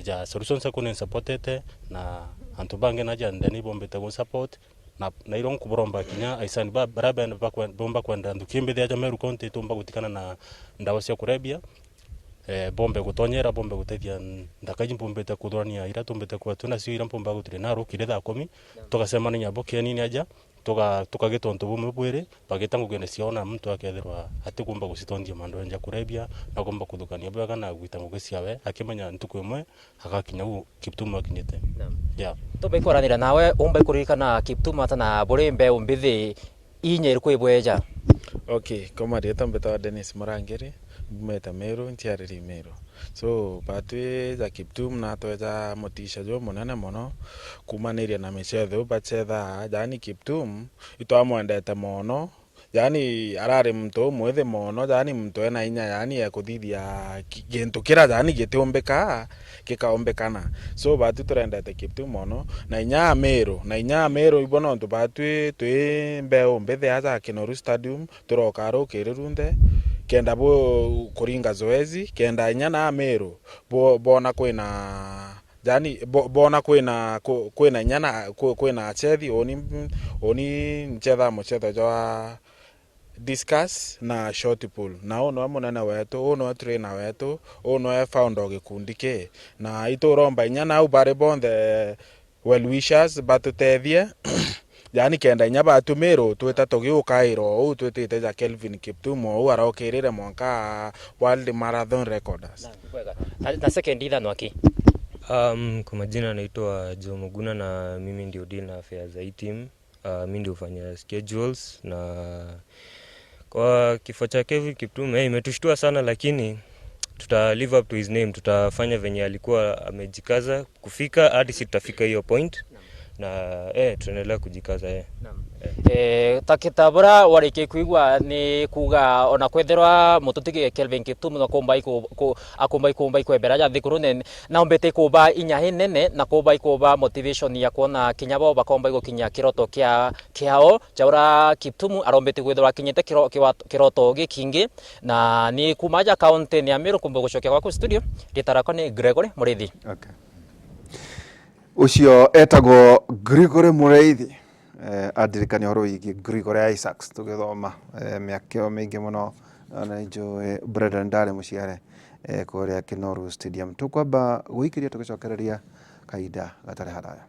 ja solution sa kunen supportete na antu bange na jande ni bombete go support na iron kuboromba kinya aisani ba bara ben bakwa bomba kwenda ndukimbe ya Meru County tumba gutikana na ndawa cia kurebia bombe gutonyera bombe gutethia ndakaji mbombete kuthurania ira tumbete kwa tuna cio ira mbomba gutire na rukire thaa 10 tugasemania nyambo kieni aja tukagitwa ntu bumwe bwiri bagita ngugene ciona muntu akethirwa atikumba gucitondia mandu enja kurebia na kumba kuthukania bwega na gwita ngugi ciawe akimenya ntuku imwe agakinya u Kiptum akinyite. Yeah. Tumbe ikoranira nawe umba ikuririkana Kiptum atana buri mbeu mbithi inye kwibweja. Okay, koma rita mbetawa Dennis Murangiri mbumete Meru ntiariri Meru. So batwi ja Kiptum na tweja motisha jo munene muno kumaniria na michetho bachetha yani Kiptum itwamwendete muno yani arari muntu mwithi muno yani muntu ena inya yani ekuthithia gintu kira yani gitiumbika gikaombekana. So batwi turendete Kiptum muno na inya Meru na inya Meru ibo nontu batwi twi mbeu mbithi aja Kinoru Stadium turoka rukiri runthe kenda bo kuringa zoezi kenda inya na Meru bo bona kwina yani bona kwina kwina inya na kwina achethi oni nchetha muchetho jwa discuss na short pull na ono munene wetu ono trainer wetu ono founder gikundi ki na ituromba inya na ubare bonthe well wishers batutethie yani kenda inya batumiru twita tugiukairwo ou twitite ja Kelvin Kiptum ou arokirire mwanka World Marathon Recorders. Na second ithano aki. Kwa majina naitwa Joe Muguna na mimi ndio deal na affairs za team. Mimi ndio hufanya schedules na kwa kifo cha Kelvin Kiptum imetushtua sana, lakini tuta live up to his name, tutafanya venye alikuwa amejikaza kufika hadi si tutafika hiyo point na tunaendelea kujikaza. Takitabura warike kuigua ni kuga ona kwethirwa mututige Kelvin Kiptum na kumba iku akumba ikumba ikwembera ja thikuru nene na ombete kuba inya hinene na kuba ikuba motivation ya kuona kinya bo bakomba igukinya kiroto kia kiao jaura Kiptum arombete kwethirwa kinyite kiroto gikingi na ni kumaja county ni Amiru kumba gucokia gwaku studio ritarako ni Gregory Murithi. Okay. Ucio etagwo Gregory Murithi adirikania horo wĩgiĩ Gregory Isaacs tũgĩthoma mĩaka ĩyo mĩingĩ mũno na njũĩ Brendan ndarĩ mũciare kũrĩa Kinoru Stadium. Tũkwamba gũikĩria tũgĩcokereria kahinda gatarĩ haraya.